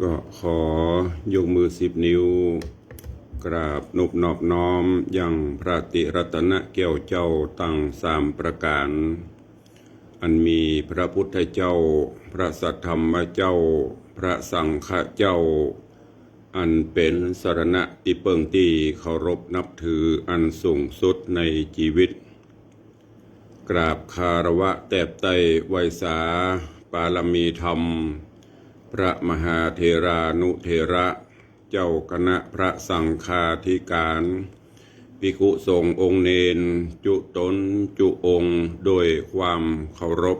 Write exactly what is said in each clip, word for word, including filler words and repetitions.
ก็ขอยกมือสิบนิ้ว กราบนบนอบน้อมยังพระติรัตนแก้วเจ้าตังสามประก๋าน อันมีพระพุทธเจ้า พระสัทธรรมเจ้า พระสังฆเจ้า อันเป๋นสรณะตี้เปิ้งตี้เคารพนับถืออันสูงสุดในจีวิต กราบคารวะแตบไต้ไหว้สาปารมีธรรม พระมหาเถรานุเถระ เจ้าคณะพระสังฆาธิการ ภิกขุสงฆ์องค์เณร จุ๊ต๋นจุ๊องค์ โดยความเคารพ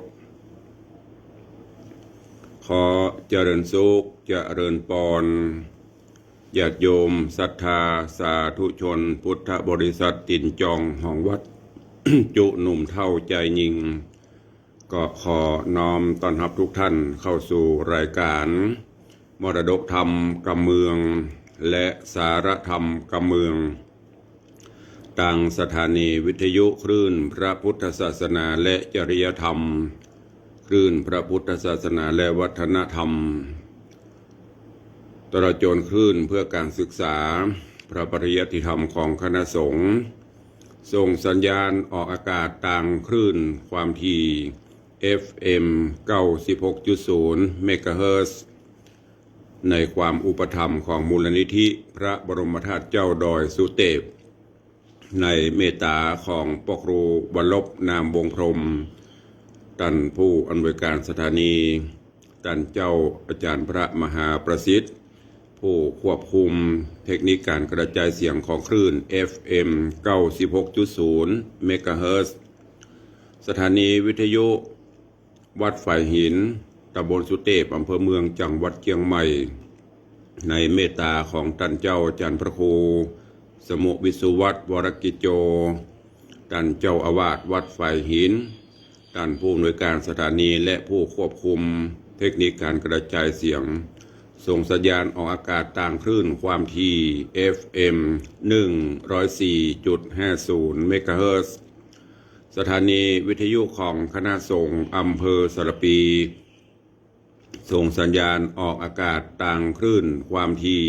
ขอเจริญสุข เจริญปอน ญาติโยมศรัทธาสาธุชนพุทธบริษัทตี๋นจองของวัด จุ๊หนุ่มเฒ่าจายญิง ก็ขอน้อมต้อนฮับทุกท่านเข้าสู่รายการมรดกธรรมกำเมือง และสาระธรรมกำเมือง ตางสถานีวิทยุคลื่นพระพุทธศาสนาและจริยธรรม คลื่นพระพุทธศาสนาและวัฒนธรรม ตลอดจ๋นคลื่นเพื่อการศึกษาพระปริยัติธรรมของคณะสงฆ์ ส่งสัญญาณออกอากาศตางคลื่นความถี่ เอฟเอ็ม เก้าสิบหกจุดศูนย์ เมกะเฮิรตซ์ ในความอุปถัมภ์ของมูลนิธิพระบรมธาตุเจ้าดอยสุเตป ในเมตตาของป้อครูวรรณลบ นามวงศ์พรหม ต้านผู้อำนวยการสถานี ต้านเจ้าอาจ๋ารย์พระมหาประสิทธิ์ ผู้ควบคุมเทคนิคการกระจายเสียงของคลื่น เอฟเอ็ม เก้าสิบหกจุดศูนย์ เมกะเฮิรตซ์ สถานีวิทยุ วัดฝายหิน ตำบลสุเตป อำเภอเมือง จังหวัดเจียงใหม่ ในเมตตาของต้านเจ้าอาจ๋ารย์พระครู สมุห์ วิศวัตร วรกิจโจ ต้านเจ้าอาวาสวัดฝายหิน ต้านผู้อำนวยการสถานี และผู้ควบคุมเทคนิคการกระจายเสียง ส่งสัญญาณออกอากาศตางคลื่นความถี่ เอฟเอ็ม หนึ่งร้อยสี่จุดห้าศูนย์ เมกะเฮิรตซ์ สถานีวิทยุของคณะสงฆ์อำเภอสารภี ส่งสัญญาณออกอากาศตางคลื่นความถี่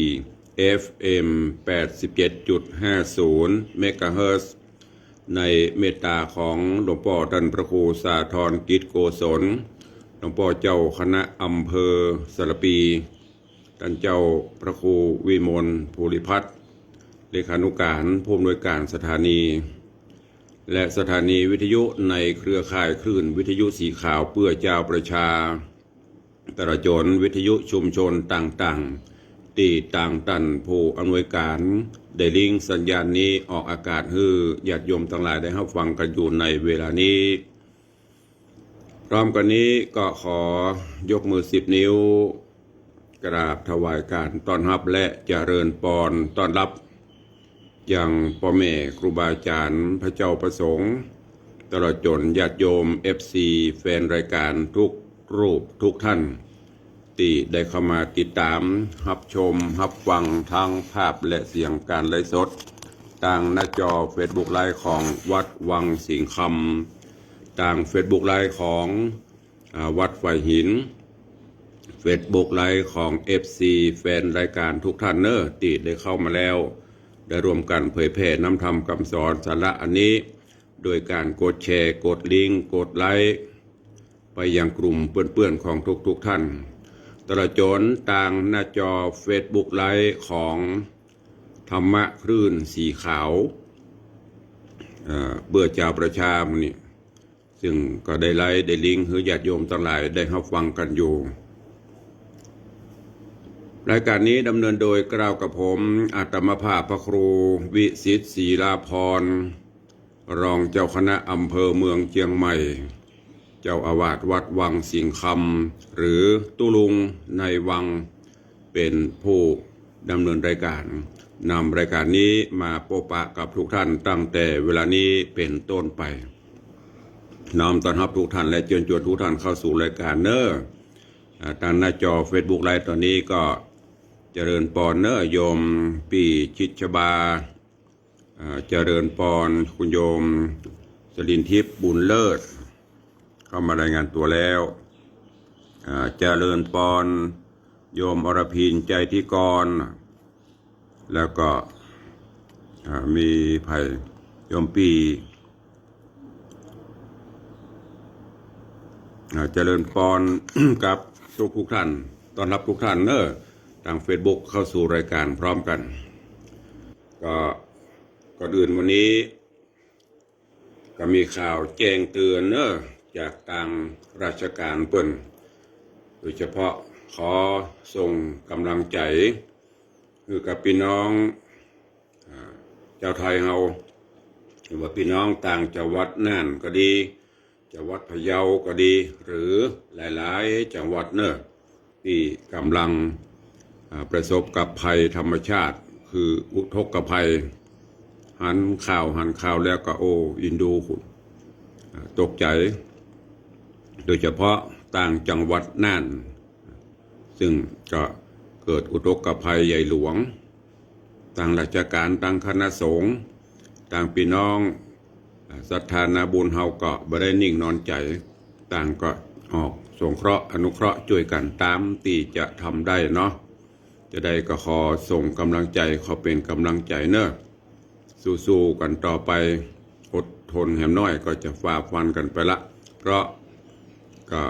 เอฟเอ็ม แปดสิบเจ็ดจุดห้าศูนย์ เมกะเฮิรตซ์ ในเมตตาของหลวงป้อต้านพระครูสาธรกิจโกศล หลวงป้อเจ้าคณะอำเภอสารภี ต้านเจ้าพระครูวิมลภูริพัฒน์ เลขานุการผู้อำนวยการสถานี และสถานีวิทยุในเครือข่ายคลื่นวิทยุสีขาวเปื้อจาวประชา ตลอดจ๋นวิทยุชุมชนต่างๆ ตี้ตางต้านผู้อำนวยการได้ลิงก์สัญญาณนี้ออกอากาศหื้อญาติโยมตังหลายได้ฮับฟังกั๋นอยู่ในเวลานี้ พร้อมกั๋นนี้ก็ขอยกมือสิบนิ้ว กราบถวายก๋านต้อนฮับและเจริญปอนต้อนฮับ ยังป้อแม่ครูบาอาจ๋ารย์พระเจ้าพระสงฆ์ ตลอดจ๋นญาติโยม เอฟซี แฟนรายก๋านทุกรูปทุกท่าน ตี้ได้เข้ามาติดตามฮับชมฮับฟังทั้งภาพและเสียงก๋านไลฟ์สด ตางหน้าจอเฟซบุ๊กไลฟ์ของวัดวังสิงห์คำ ตางเฟซบุ๊กไลฟ์ของ อ่า วัดฝายหิน เฟซบุ๊กไลฟ์ของ เอฟซี แฟนรายก๋านทุกท่านเน่อ ตี้ได้เข้ามาแล้ว ได้ร่วมกั๋นเผยแผ่น้ำธรรมกำสอนสาระอันนี้ โดยก๋านกดแชร์ กดลิงก์ กดไลก์ ไปยังกลุ่มเปื้อนๆ ของทุกๆ ท่าน ตลอดจ๋นตางหน้าจอเฟซบุ๊กไลฟ์ของธรรมะคลื่นสีขาว เอ่อ เปื้อจาวประชาหมู่นี้ ซึ่งก็ได้ไลฟ์ได้ลิงก์หื้อญาติโยมตังหลายได้ฮับฟังกั๋นอยู่ รายก๋านนี้ดำเนินโดยเกล้ากระผม อาตมาภาพพระครูวิสิทธิ์ศรีลาภรณ์ รองเจ้าคณะอำเภอเมืองเจียงใหม่ เจ้าอาวาสวัดวังสิงห์คำ หรือตุ๊ลุงในวัง เป๋นผู้ดำเนินรายก๋าน นำรายก๋านนี้มาปะปะกับทุกท่านตั้งแต่เวลานี้เป๋นต้นไป น้อมต้อนฮับทุกท่านและเจิญจวนทุกท่านเข้าสู่รายก๋านเน่อ อ่า ตางหน้าจอเฟซบุ๊กไลฟ์ต๋อนนี้ก็เจริญปอนเน่อ โยมปี้ชิดชบา อ่า เจริญปอน คุณโยมสลินทิพย์บุญเลิศ เข้ามารายงานตั๋วแล้ว อ่า เจริญปอน โยมอรพิน ใจธิกร แล้วก็ อ่า มีใผ โยมปี้ อ่า เจริญปอน กับทุกๆ ท่าน ต้อนรับทุกท่านเนอะ ตางเฟซบุ๊กเข้าสู่รายการพร้อมกัน ก็ ก่อนอื่นวันนี้ ก็มีข่าวแจ้งเตือนเนอะ จากตางราชก๋านเปิ้น โดยเฉพาะขอส่งก๋ำลังใจ๋ หื้อกับปี้น้อง อ่า จาวไทยเฮา หรือว่าปี้น้องตางจังหวัดน่านก็ดี จังหวัดพะเยาก็ดี หรือหลายๆ จังหวัดเนอะ ตี้ก่ำลัง อ่า ประสบกับภัยธรรมชาติ คืออุทกภัย หันข่าว หันข่าวแล้วก็ โอ้ อินดู อ่า ตกใจ๋ โดยเฉพาะตางจังหวัดน่าน ซึ่งก็เกิดอุทกภัยใหญ่หลวง ตางราชก๋าน ตางคณะสงฆ์ ตางปี้น้อง อ่า ศรัทธานาบุญเฮาก็บ่ได้นิ่งนอนใจ๋ ต่างก็ออกสงเคราะห์อนุเคราะห์จ้วยกั๋นต๋ามตี้จะทำได้เนาะ จะใดก็ขอส่งก๋ำลังใจ๋ ขอเป๋นก๋ำลังใจ๋เนอะ สู้ๆ กั๋นต่อไป อดทนแหมน้อยก็จะฝ่าฟันกั๋นไปละ เพราะก็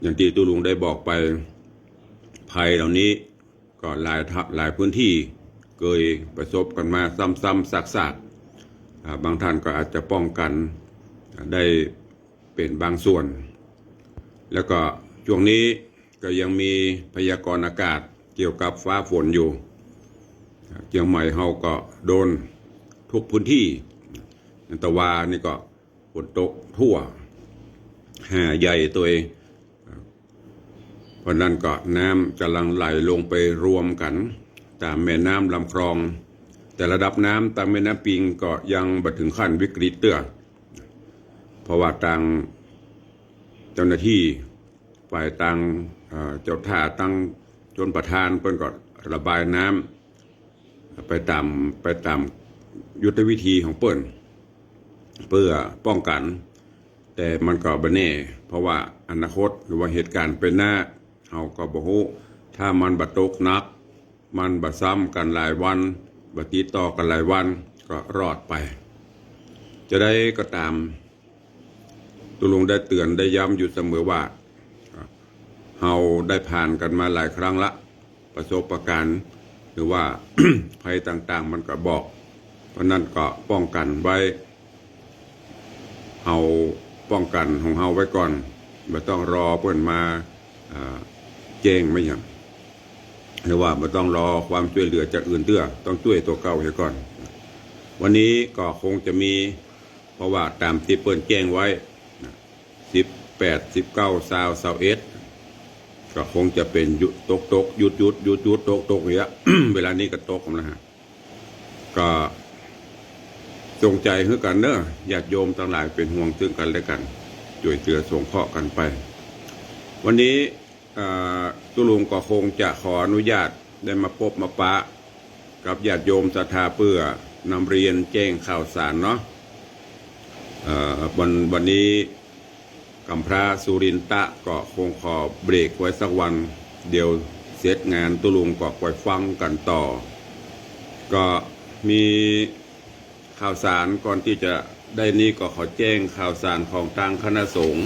อย่างตี้ตุ๊ลุงได้บอกไป ภัยเหล่านี้ก็หลายทะ หลายพื้นที่เกยประสบกั๋นมาซ้ำๆ ซากๆ อ่า บางท่านก็อาจจะป้องกั๋น อ่า ได้ เป๋นบางส่วน แล้วก็ช่วงนี้ก็ยังมีพยากรณ์อากาศเกี่ยวกับฟ้าฝนอยู่ เจียงใหม่เฮาก็โดนทุกพื้นที่ อันตะวานี่ก็ฝนตกทั่ว แห่ใหญ่ตวย เพราะนั้นก็น้ำก๋ำลังไหลลงไปรวมกั๋นต๋ามแม่น้ำลำคลอง แต่ระดับน้ำตางแม่น้ำปิงก็ยังบ่เถิงขั้นวิกฤตเตื้อ เพราะว่าตางเจ้าหน้าตี้ฝ่ายตาง เอ่อ เจ้าท่า ตางชลประทานเปิ้นก็ระบายน้ำไปต๋าม ไปต๋ามยุทธวิธีของเปิ้น เปื้อป้องกั๋น แต่มันก็บ่แน่ เพราะว่าอนาคตหรือว่าเหตุก๋ารณ์ไปหน้า เฮาก็บ่ฮู้ ถ้ามันบ่ตกหนัก มันบ่ซ้ำกั๋นหลายวัน บ่ติดต่อกั๋นหลายวัน ก็รอดไป จะใดก็ต๋าม ตุ๊ลุงได้เตื๋อนได้ย้ำอยู่เสมอว่า เฮาได้ผ่านกั๋นมาหลายครั้งละ ประสบการณ์ หรือว่า ภัยต่างๆ มันก็บอก เพราะนั้นก็ป้องกั๋นไว้ เฮาป้องกั๋นของเฮาไว้ก่อน บ่ต้องรอเปิ้นมา อ่า แจ้งมาหยัง หรือว่าบ่ต้องรอความจ้วยเหลือจากอื่นเตื้อ ต้องจ้วยตั๋วเก่าเหียก่อน วันนี้ก็คงจะมี เพราะว่าต๋ามตี้เปิ้นแจ้งไว้นะ สิบแปด สิบเก้า ซาว ซาวเอ็ด ก็คงจะเป๋นหยุดตกๆ หยุดๆ หยุดๆ ตกๆ อย่างเงี้ย เวลานี้ก็ตกแล้วฮะ ก็ส่งใจ๋หื้อกั๋นเนอะ ญาติโยมตังหลาย เป๋นห่วงซึ่งกั๋นและกั๋น จ้วยเหลือสงเคราะห์กั๋นไป วันนี้ เอ่อ ตุ๊ลุงก็คงจะขออนุญาตได้มาปบมาปะกับญาติโยมศรัทธาเปื้อนำเรียนแจ้งข่าวสารเนาะ เอ่อ วัน วันนี้ก๋ำพร้าสุรินทะก็คงขอเบรกไว้สักวัน เดี๋ยวเสร็จงานตุ๊ลุงก็ไปฟังกั๋นต่อ ก็มีข่าวสารก่อนตี้จะได้นี้ก็ขอแจ้งข่าวสารของตางคณะสงฆ์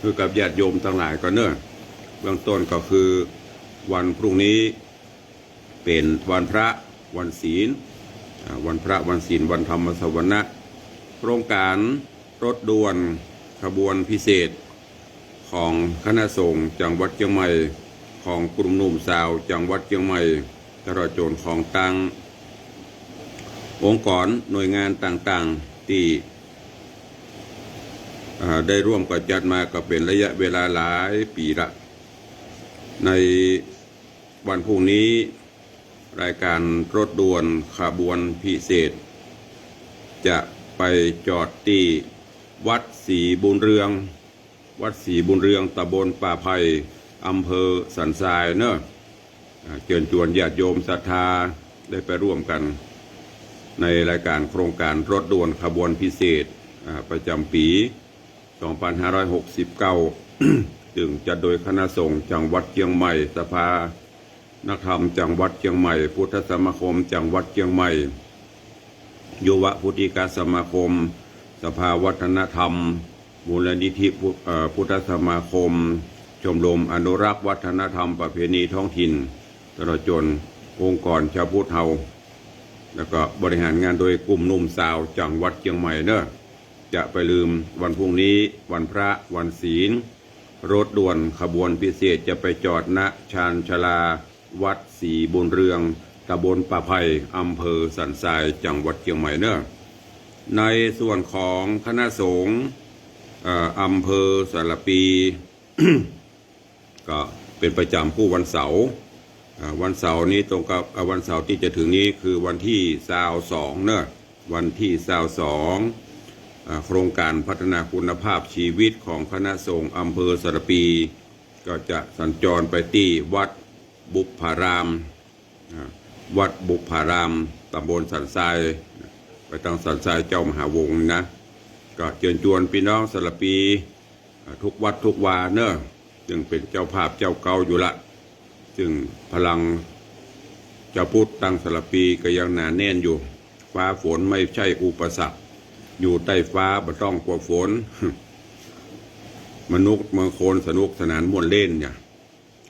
หื้อกับญาติโยมตังหลายก่อนเนอะ เบื้องต้นก็คือวันพรุ่งนี้เป๋นวันพระวันศีล อ่า วันพระวันศีล วันธรรมสวนะ โครงก๋านรถด่วนขบวนพิเศษ ของคณะสงฆ์จังหวัดเจียงใหม่ ของกลุ่มหนุ่มสาวจังหวัดเจียงใหม่ ตลอดจ๋นของตางองค์กรหน่วยงานต่างๆ ตี้ อ่า ได้ร่วมกั๋นจัดมาก็เป๋นระยะเวลาหลายปี๋ละ ในวันพรุ่งนี้ รายก๋านรถด่วนขบวนพิเศษ จะไปจอดตี้วัดศรีบุญเรือง วัดศรีบุญเรือง ตำบลป่าไผ่ อำเภอสันทรายเนอะ อ่า เจิญจวนญาติโยมศรัทธาได้ไปร่วมกั๋น ในรายก๋านโครงก๋านรถด่วนขบวนพิเศษ อ่า ประจ๋ำปี๋ สองพันห้าร้อยหกสิบเก้า ซึ่งจัดโดยคณะสงฆ์จังหวัดเจียงใหม่ สภานักธรรมจังหวัดเจียงใหม่ พุทธสมาคมจังหวัดเจียงใหม่ ยุวพุทธิกสมาคม สภาวัฒนธรรม มูลนิธิพุ- เอ่อ พุทธสมาคม ชมรมอนุรักษ์วัฒนธรรมประเพณีท้องถิ่น ตลอดจนองค์กรชาวพุทธเฮา แล้วก็บริหารงานโดยกลุ่มหนุ่มสาวจังหวัดเจียงใหม่เนอะ จะไปลืม วันพรุ่งนี้วันพระวันศีล รถด่วนขบวนพิเศษจะไปจอด ณ ชานชาลาวัดศรีบุญเรือง ตำบลป่าไผ่ อำเภอสันทราย จังหวัดเจียงใหม่เนอะ ในส่วนของคณะสงฆ์ เอ่อ อำเภอสารภี ก็เป็นประจำกู้วันเสาร์ อ่า วันเสาร์นี้ตรงกับ อ่า วันเสาร์ที่จะถึงนี้คือวันที่ซาวสองเนอะ วันที่ซาวสอง อ่า โครงการพัฒนาคุณภาพชีวิตของคณะสงฆ์อำเภอสารภี ก็จะสัญจรไปตี้วัดบุพพาราม อ่า วัดบุพพาราม ตำบลสันทราย ไปตางสันทรายเจ้ามหาวงศ์นะ ก็เจิญจวนปี้น้องสารภี อ่า ทุกวัดทุกวาเนอะ ซึ่งเป๋นเจ้าภาพเจ้าเก่าอยู่ละ ซึ่งพลังจาวพุทธตางสารภีก็ยังหนาแน่นอยู่ ฟ้าฝนไม่ใจ้อุปสรรค อยู่ใต้ฟ้าบ่ต้องกั๋วฝน มนุษย์เมืองโคนสนุกสนานม่วนเล่นเนี่ย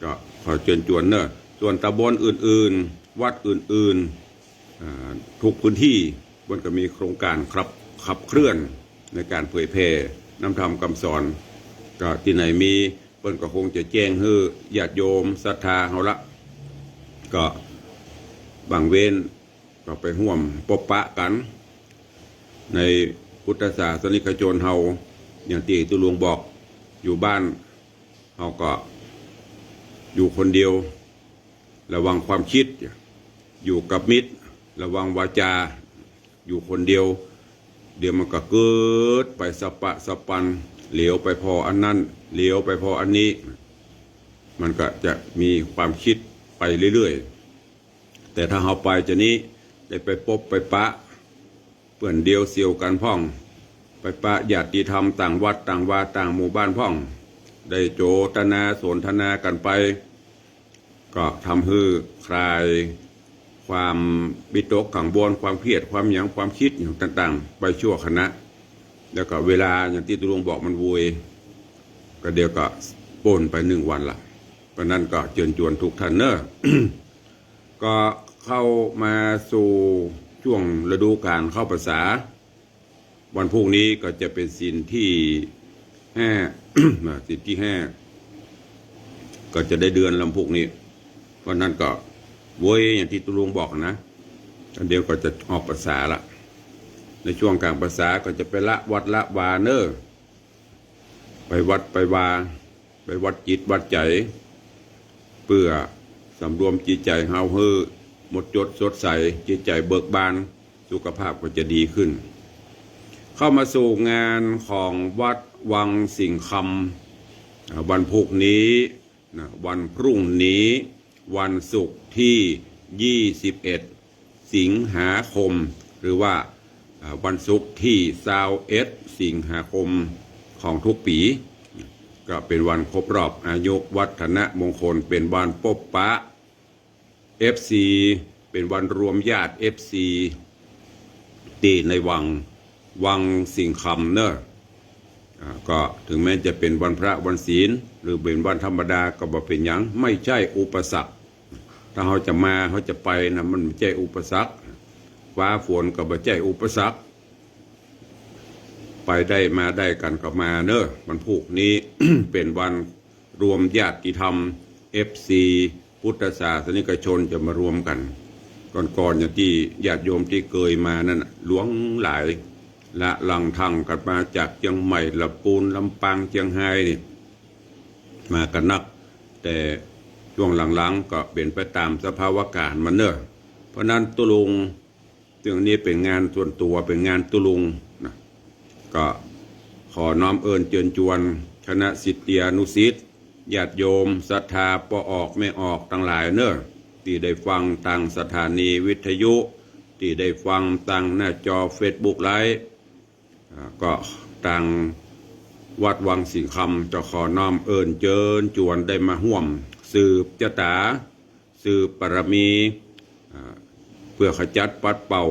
ก็ขอเจิญจวนเนอะ ส่วนตำบลอื่นๆ วัดอื่นๆ อ่า ทุกพื้นตี้เปิ้นก็มีโครงการขับ ขับเคลื่อนในก๋านเผยแผ่นำธรรมกำสอน ก็ตี้ไหนมีเปิ้นก็คงจะแจ้งหื้อญาติโยมศรัทธาเฮาละ ก็บางเว้นก็ไปฮ่วมปบปะกั๋น ในพุทธศาสนิกชนเฮา อย่างตี้ตุ๊ลุงบอก อยู่บ้านเฮาก็อยู่คนเดียว ระวังความกึ๊ด อยู่กับมิตร ระวังวาจา อยู่คนเดียว เดี๋ยวมันก็เกิดไปสะปะสะปัน เหลียวไปผ่ออันนั้น เหลียวไปผ่ออันนี้ มันก็จะมีความกึ๊ดไปเรื่อยๆ แต่ถ้าเฮาไปจะนี้ ได้ไปปบไปปะ เปื้อนเดียวเสี่ยวกั๋นพ่อง ไปปะญาติธรรมต่างวัดต่างวาต่างหมู่บ้านพ่อง ได้โจตนาสนทนากั๋นไป ก็ทำหื้อคลายความวิตกกังวล ความเครียด ความหยัง ความกึ๊ดหยังต่างๆ ไปชั่วขณะ แล้วก็เวลาอย่างตี้ตุ๊ลุงบอกมันโวย ก็เดี๋ยวก็ป๊นไปหนึ่งวันละ เพราะนั้นก็เจิญจวนทุกท่านเนอะ ก็เข้ามาสู่ช่วงฤดูกาลเข้าพรรษา วันพูกนี้ก็จะเป๋นศีลตี้ห้า อ่า ศีลตี้ห้า ก็จะได้เดือนละพูกนี้ เพราะนั้นก็โวยอย่างตี้ตุ๊ลุงบอกนะ อันเดียวก็จะออกพรรษาละ ในช่วงก๋างพรรษาก็จะไปละวัดละวาเนอะ ไปวัดไปวา ไปวัดจิตวัดใจ๋ เปื้อสำรวมจิตใจ๋เฮาหื้อหมดจดสดใส จิตใจ๋เบิกบาน สุขภาพก็จะดีขึ้น เข้ามาสู่งานของวัดวังสิงห์คำ อ่า วันพูกนี้นะ วันพรุ่งนี้ วันศุกร์ตี้ยี่สิบเอ็ด สิงหาคม หรือว่า อ่า วันศุกร์ตี้ซาวเอ็ด สิงหาคมของทุกปี๋ ก็เป๋นวันครบรอบอายุวัฒนมงคล เป๋นวันปบปะ เอฟซี เป๋นวันรวมญาติ เอฟซี ตี้ในวัง วังสิงห์คำเนอะ อ่า ก็ถึงแม้จะเป๋นวันพระวันศีล หรือเป๋นวันธรรมดาก็บ่เป๋นหยัง ไม่ใจ้อุปสรรค ถ้าเฮาจะมาเฮาจะไปนะ มันบ่ใจ้อุปสรรค ฟ้าฝนก็บ่ใจ้อุปสรรค ไปได้มาได้กั๋นก็มาเนอะ วันพูกนี้ เป๋นวันรวมญาติธรรม เอฟซี พุทธศาสนิกชนจะมารวมกั๋น ก่อนๆ อย่างตี้ญาติโยมตี้เกยมานั่นน่ะ หลวงหลาย ละลังทั่งกั๋นมาจากเจียงใหม่ ละปูน ลำปาง เจียงฮายนี่ มากั๋นนัก แต่ช่วงหลังๆ ก็เป๋นไปต๋ามสภาวะก๋ารณ์มันเนอะ เพราะนั้นตุ๊ลุง ซึ่งอันนี้เป๋นงานส่วนตั๋ว เป๋นงานตุ๊ลุงนะ ก็ขอน้อมเอิ้นเจิญจวนคณะศิษยานุศิษย์ ญาติโยมศรัทธาป้อออกแม่ออกตังหลายเนอะ ตี้ได้ฟังตางสถานีวิทยุ ตี้ได้ฟังตางหน้าจอเฟซบุ๊กไลฟ์ อ่า ก็ตาง วัดวังสิงห์คำจะขอน้อมเอิ้นเจิญจวนได้มาฮ่วมสืบจะต๋า สืบปารมี อ่า เปื้อขจัดปัดเป่า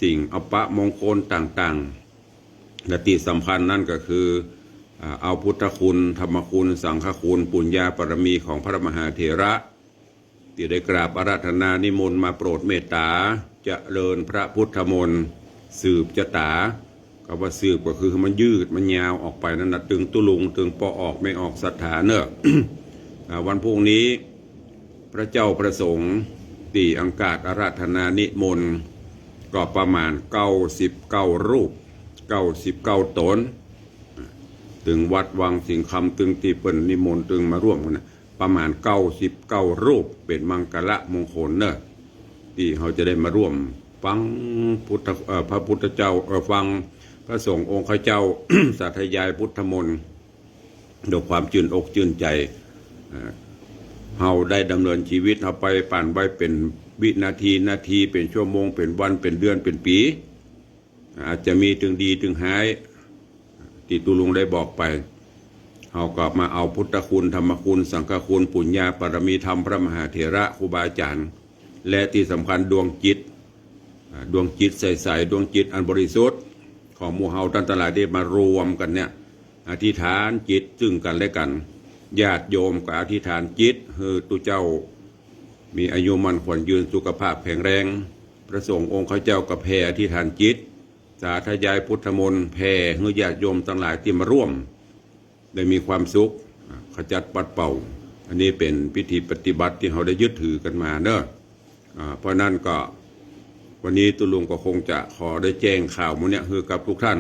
สิ่งอัปมงคลต่างๆ และตี้สำคัญนั้นก็คือ อ่า เอาพุทธคุณ ธรรมคุณ สังฆคุณ ปุญญาปารมีของพระมหาเถระ ตี้ได้กราบอาราธนานิมนต์มาโปรดเมตต๋า เจริญพระพุทธมนต์ สืบจะต๋า กำว่าสืบก็คือหื้อมันยืดมันยาวออกไปนั่นนะ ตึงตุ๊ลุง ตึงป้อออกแม่ออกศรัทธาเน่อ อ่า วันพรุ่งนี้ พระเจ้าพระสงฆ์ตี้อังคาดอาราธนานิมนต์ ก็ประมาณเก้าสิบเก้ารูป เก้าสิบเก้าต๋น ตึงวัดวังสิงห์คำ ตึงตี้เปิ้นนิมนต์ ตึงมาร่วมกั๋นนะ ประมาณเก้าสิบเก้ารูป เป๋นมังคละมงคลเน่อ ตี้เฮาจะได้มาร่วมฟังพุทธ เอ่อ พระพุทธเจ้า เอ่อ ฟังพระสงฆ์องค์ข้าเจ้า สาธยายพุทธมนต์ ด้วยความจื้นอกจื้นใจ๋ เอ่อ เฮาได้ดำเนินชีวิตเฮาไป ผ่านไปเป๋นวินาที นาที เป๋นชั่วโมง เป๋นวัน เป๋นเดือน เป๋นปี๋ อาจจะมีตึงดีตึงฮ้าย ตี้ตุ๊ลุงได้บอกไป เฮาก็มาเอาพุทธคุณ ธรรมคุณ สังฆคุณ ปุญญาปารมีธรรมพระมหาเถระครูบาอาจ๋ารย์ และตี้สำคัญดวงจิต อ่า ดวงจิตใสๆ ดวงจิตอันบริสุทธิ์ของหมู่เฮาต้านตังหลายได้มารวมกั๋นเนี่ย อธิษฐานจิตซึ่งกั๋นและกั๋น ญาติโยมก็อธิษฐานจิตหื้อตุ๊เจ้ามีอายุมั่นขวัญยืน สุขภาพแข็งแรง พระสงฆ์องค์ข้าเจ้าก็แผ่อธิษฐานจิต สาธยายพุทธมนต์ แผ่หื้อญาติโยมตังหลายตี้มาร่วม ได้มีความสุข อ่า ขจัดปัดเป่า อันนี้เป๋นพิธีปฏิบัติตี้เฮาได้ยึดถือกั๋นมาเน่อ อ่า เพราะนั้นก็วันนี้ตุ๊ลุงก็คงจะขอได้แจ้งข่าวหมู่เนี่ยหื้อกับทุกท่าน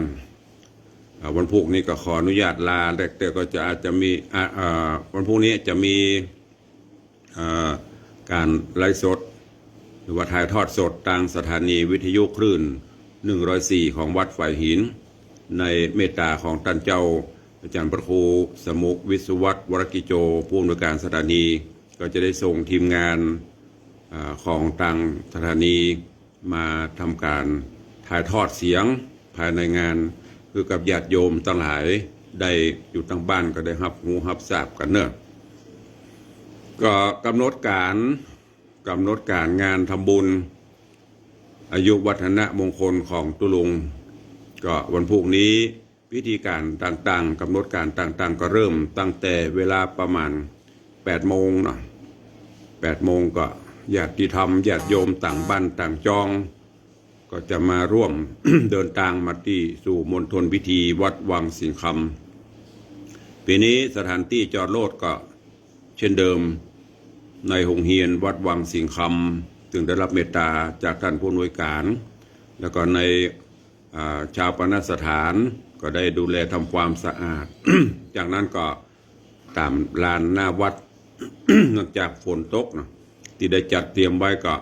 อ่า วันพุธนี้ก็ขออนุญาตลา แต่ แต่ก็จะอาจจะมี อ่า อ่า วันพุธนี้จะมี เอ่อ ก๋านไลฟ์สด หรือว่าถ่ายทอดสดตางสถานีวิทยุคลื่น หนึ่งร้อยสี่ ของวัดฝายหิน ในเมตต๋าของต้านเจ้าอาจ๋ารย์พระครูสมุวิศวัตร วรกิจโจ ผู้อำนวยก๋านสถานี ก็จะได้ส่งทีมงาน เอ่อ ของตางสถานี มาทำก๋านถ่ายทอดเสียงภายในงาน หื้อกับญาติโยมตังหลายได้อยู่ตางบ้านก็ได้ฮับฮู้ฮับทราบกั๋นเน่อ ก็ก๋ำหนดก๋าน ก๋ำหนดก๋านงานทำบุญอายุวัฒนมงคลของตุ๊ลุง ก็วันพุธนี้ พิธีก๋านต่างๆ ก๋ำหนดก๋านต่างๆ ก็เริ่มตั้งแต่เวลาประมาณแปดโมงเนาะ แปดโมงก็ญาติธรรม ญาติโยมต่างบ้านต่างจอง ก็จะมาร่วม เดินตางมาตี้สู่มณฑลพิธีวัดวังสิงห์คำ ปี๋นี้สถานตี้จอดรถก็เช่นเดิม ในโฮงเฮียนวัดวังสิงห์คำ ซึ่งได้ฮับเมตต๋าจากต้านผู้อำนวยก๋าน แล้วก็ใน อ่า ฌาปนสถานก็ได้ดูแลทำความสะอาด จากนั้นก็ต๋ามลานหน้าวัด เนื่องจากฝนตกเนาะ ตี้ได้จัดเตรียมไว้ก็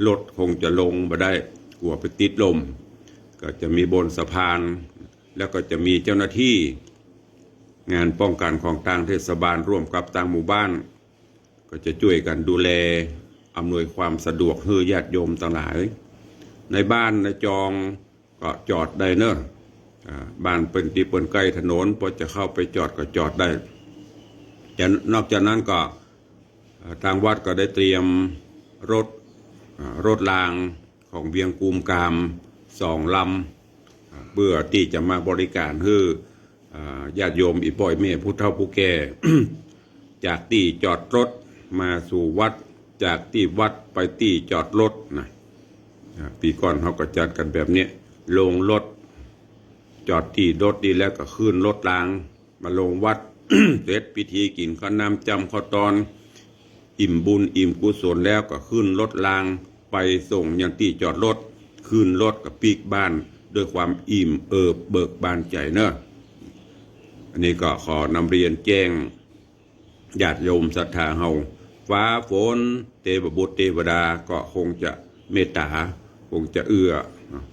รถคงจะลงบ่ได้ กั๋วไปติดล่ม ก็จะมีบนสะพาน แล้วก็จะมีเจ้าหน้าตี้งานป้องกั๋นของตางเทศบาลร่วมกับตางหมู่บ้าน ก็จะจ้วยกั๋นดูแลอำนวยความสะดวกหื้อญาติโยมตังหลาย ในบ้านในจองก็จอดได้เน่อ อ่า บ้านเปิ้นตี้เปิ้นใก้ถนน พอจะเข้าไปจอดก็จอดได้ จะ นอกจากนั้นก็ อ่า ตางวัดก็ได้เตรียมรถ อ่า รถรางของเวียงกุมกามสองลำ อ่า เปื้อตี้จะมาบริก๋านหื้อ อ่า ญาติโยมอี่ป้ออี่แม่ผู้เฒ่าผู้แก่ จากตี้จอดรถมาสู่วัด จากตี้วัดไปตี้จอดรถนะ อ่า ปีก่อนเฮาก็จัดกั๋นแบบนี้ ลงรถ จอดตี้รถนี่แล้วก็ขึ้นรถรางมาลงวัด เสร็จพิธีกิ๋นข้าวน้ำจ้ำข้าวตอน อิ่มบุญอิ่มกุศลแล้วก็ขึ้นรถรางไปส่งยังตี้จอดรถ ขึ้นรถก็ปิ๊กบ้านด้วยความอิ่มเอิบเบิกบานใจ๋เน่อ อันนี้ก็ขอนำเรียนแจ้งญาติโยมศรัทธาเฮา ฟ้าฝนเตวบุตรเตวดาก็คงจะเมตต๋า คงจะเอื้อเนาะ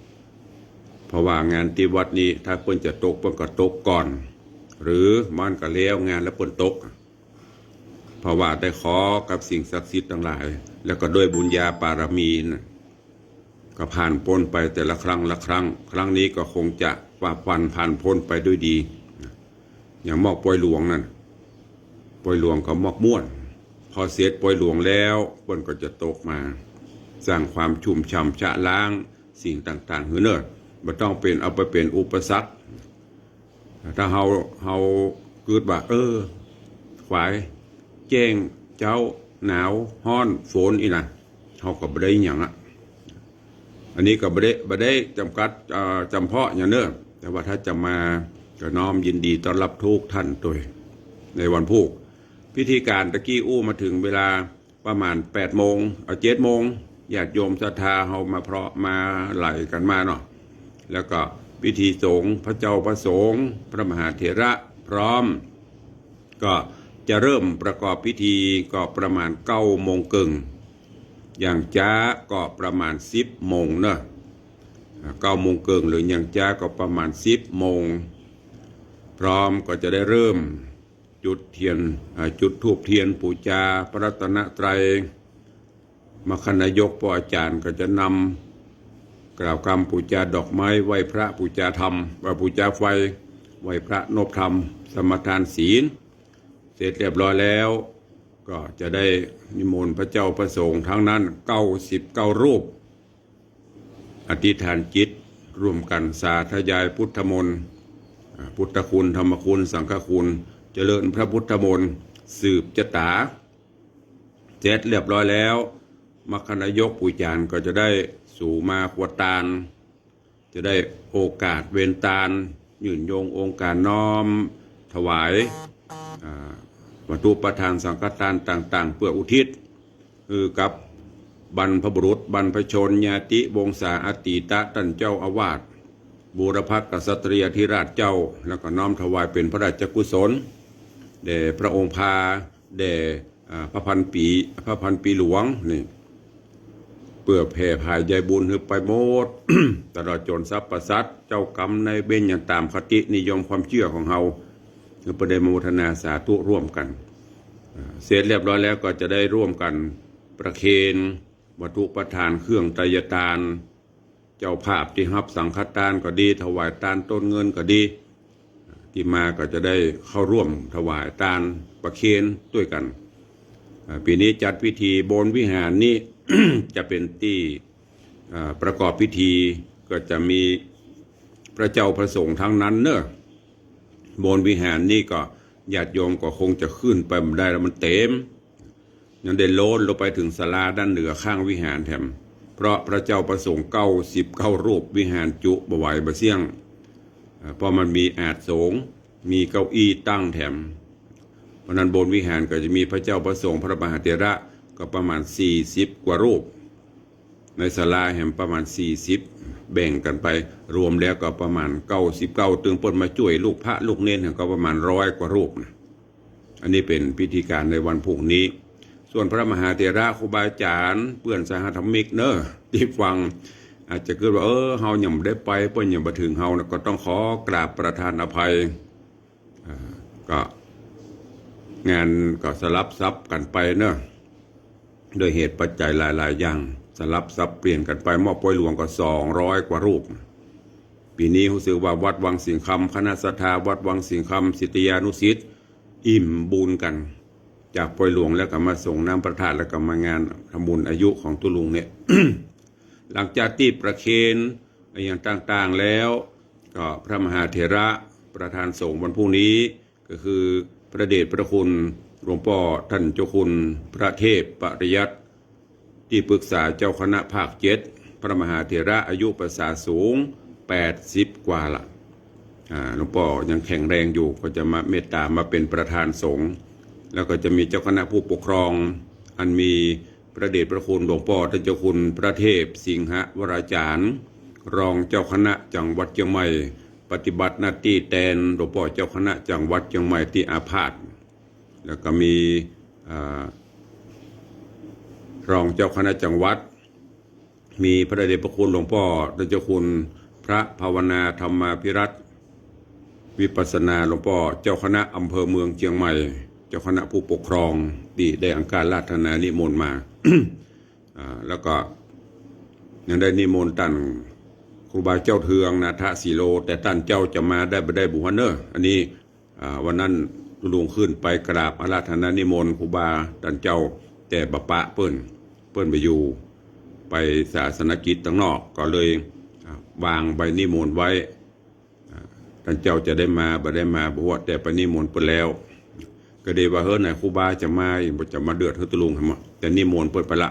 เพราะว่างานตี้วัดนี้ถ้าเปิ้นจะตกเปิ้นก็ตกก่อน หรือมันก็แล้วงานแล้วเปิ้นตก เพราะว่าได้ขอกับสิ่งศักดิ์สิทธิ์ตังหลาย แล้วก็ด้วยบุญญาปารมีนะ ก็ผ่านป๊นไปแต่ละครั้งละครั้ง ครั้งนี้ก็คงจะฝ่าฟันผ่านป๊นไปด้วยดี อย่างหมอกปอยหลวงนั่น ปอยหลวงก็หมอกม่วน พอเสร็จปอยหลวงแล้ว เปิ้นก็จะตกมา สร้างความชุ่มฉ่ำชะล้างสิ่งต่างๆ หื้อเนิ่น บ่ต้องเป๋น เอาไปเป๋นอุปสรรค ถ้าเฮา เฮากึ๊ดว่า เออ ขวาย แจ้งเจ๊า หนาว ฮ้อน ฝน อี้นะ เฮาก็บ่ได้หยังอะ อันนี้ก็บ่ได้ บ่ได้จ๋ำกัด เอ่อ จ๋ำเพาะหยังเน่อ แต่ว่าถ้าจะมาก็น้อมยินดีต้อนฮับกู้ต้านตวย ในวันพูก พิธีก๋านตะกี้อู้มาเถิงเวลาประมาณแปดโมง เอา เจ็ดโมง ญาติโยมศรัทธาเฮามาเพราะมาไหลกั๋นมาเนาะ แล้วก็พิธีสงฆ์ พระเจ้าพระสงฆ์ พระมหาเถระพร้อม ก็จะเริ่มประกอบพิธีก็ประมาณเก้าโมงเกิ่ง อย่างจ๊าก็ประมาณสิบโมงเนาะ อ่า เก้าโมงเกิ่ง หรืออย่างจ๊าก็ประมาณสิบโมง พร้อมก็จะได้เริ่มจุดเตียน อ่า จุดธูปเตียนปู๋จาพระรัตนตรัย มคคนายกป้ออาจ๋ารย์ก็จะนำกล่าวกำปู๋จาดอกไม้ ไหว้พระ ปู๋จาธรรม เอ่อ ปู๋จาไฟ ไหว้พระนบธรรม สมาทานศีล เสร็จเรียบร้อยแล้ว ก็จะได้นิมนต์พระเจ้าพระสงฆ์ตังนั้นเก้าสิบเก้ารูป อธิษฐานจิตร่วมกั๋นสาธยายพุทธมนต์ อ่า พุทธคุณ ธรรมคุณ สังฆคุณ เจริญพระพุทธมนต์ สืบจะต๋า เสร็จเรียบร้อยแล้ว มคคนายกปู๋อาจ๋ารย์ก็จะได้สู่มาครัวตาน จะได้โอกาสเวนตาน ยื่นโยงองค์การน้อมถวาย อ่า วัตถุประทานสังฆทานต่างๆ เปื้ออุทิศหื้อกับบรรพบุรุษ บรรพชน ญาติวงศาอาตีตะ ต้านเจ้าอาวาส บูรพกษัตริยาธิราชเจ้า แล้วก็น้อมถวายเป๋นพระราชกุศล แด่พระองค์พา แด่ อ่า พระพันปี พระพันปีหลวงนี่ เปื้อแผ่ผายใยบุญหื้อไปหมด ตลอดจ๋นสรรพสัตว์ เจ้ากรรมนายเวร อย่างต๋ามคตินิยมความเจื้อของเฮา หื้อไปได้โมทนาสาธุร่วมกั๋น อ่า เสร็จเรียบร้อยแล้วก็จะได้ร่วมกั๋นประเคนวัตถุประทานเครื่องไตรยตาน เจ้าภาพตี้ฮับสังฆตานก็ดี ถวายตานต้นเงินก็ดี ตี้มาก็จะได้เข้าร่วมถวายตานประเคนตวยกั๋น อ่า ปี๋นี้จัดพิธีบนวิหารนี้ จะเป๋นตี้ อ่า ประกอบพิธี ก็จะมีพระเจ้าพระสงฆ์ตังนั้นเนาะ บนวิหารนี้ก็ญาติโยมก็คงจะขึ้นไปบ่ได้แล้ว มันเต๋ม ยังได้โล้นลงไปเถิงศาลาด้านเหนือข้างวิหารแถม เพราะพระเจ้าพระสงฆ์เก้าสิบเก้ารูป วิหารจุบ่ไหวบ่เสี้ยง เอ่อ เพราะมันมีอาสน์สงฆ์ มีเก้าอี้ตั้งแถม เพราะนั้นบนวิหารก็จะมีพระเจ้าพระสงฆ์ พระมหาเถระก็ประมาณสี่สิบกว่ารูป ในศาลาแหมประมาณสี่สิบ แบ่งกั๋นไป รวมแล้วก็ประมาณเก้าสิบเก้า ตึงเปิ้นมาจ้วยลูกพระลูกเณรก็ประมาณร้อยกว่ารูปนะ อันนี้เป๋นพิธีก๋านในวันพูกนี้ ส่วนพระมหาเถระครูบาอาจ๋ารย์ เปื้อนสหธรรมิกเนาะ ตี้ฟัง อาจจะกึ๊ดว่า เออ เฮายังบ่ได้ไป เปิ้นยังบ่เถิงเฮานะ ก็ต้องขอกราบประทานอภัย อ่า ก็งานก็สลับสับกั๋นไปเนาะ ด้วยเหตุปัจจัยหลายๆ อย่าง สลับสับเปลี่ยนกั๋นไป หมอกปอยหลวงก็สองร้อยกว่ารูป ปี๋นี้ฮู้สึกว่าวัดวังสิงห์คำ คณะศรัทธาวัดวังสิงห์คำ ศิษยานุศิษย์ อิ่มบุญกั๋น จากปอยหลวงแล้วก็มาสรงน้ำพระธาตุ แล้วก็มางานทำบุญอายุของตุ๊ลุงเนี่ย หลังจากตี้ประเคนอะหยังต่างๆ แล้ว ก็พระมหาเถระประธานสงฆ์วันพูกนี้ ก็คือพระเดชพระคุณหลวงป้อต้านเจ้าคุณพระเทพปริยัติ ตี้ปรึกษาเจ้าคณะภาคเจ็ด พระมหาเถระอายุพรรรษาสูงแปดสิบกว่าละ อ่า หลวงป้อยังแข็งแรงอยู่ ก็จะมาเมตต๋ามาเป๋นประธานสงฆ์ แล้วก็จะมีเจ้าคณะผู้ปกครอง อันมีพระเดชพระคุณหลวงป้อต้านเจ้าคุณพระเทพสิงหวราจารย์ รองเจ้าคณะจังหวัดเจียงใหม่ ปฏิบัติหน้าตี้แตนหลวงป้อเจ้าคณะจังหวัดเจียงใหม่ตี้อาพาธ แล้วก็มี อ่า รองเจ้าคณะจังหวัด มีพระเดชพระคุณหลวงป้อต้านเจ้าคุณพระภาวนาธรรมาภิรัตน์ วิปัสสนา หลวงป้อเจ้าคณะอำเภอเมืองเจียงใหม่ เจ้าคณะผู้ปกครองตี้ได้อังคาราธนานิมนต์มา อ่า แล้วก็ยังได้นิมนต์ต้านครูบาเจ้าเทืองนาถสีโล แต่ต้านเจ้าจะมาได้บ่ได้บ่ฮู้เน่อ อันนี้ อ่า วันนั้นตุ๊ลุงขึ้นไปกราบอาราธนานิมนต์ครูบาต้านเจ้า แต่บ่ปะเปิ้น เปิ้นไปอยู่ ไปศาสนกิจตางนอก ก็เลย อ่า วางใบนิมนต์ไว้ อ่า ต้านเจ้าจะได้มาบ่ได้มาบ่ฮู้ แต่ไปนิมนต์เปิ้นแล้ว ก็ได้ว่า เฮ้อ ไหนครูบาจะมา บ่จะมาเดือดหื้อตุ๊ลุงหาหมด แต่นิมนต์เปิ้นไปละ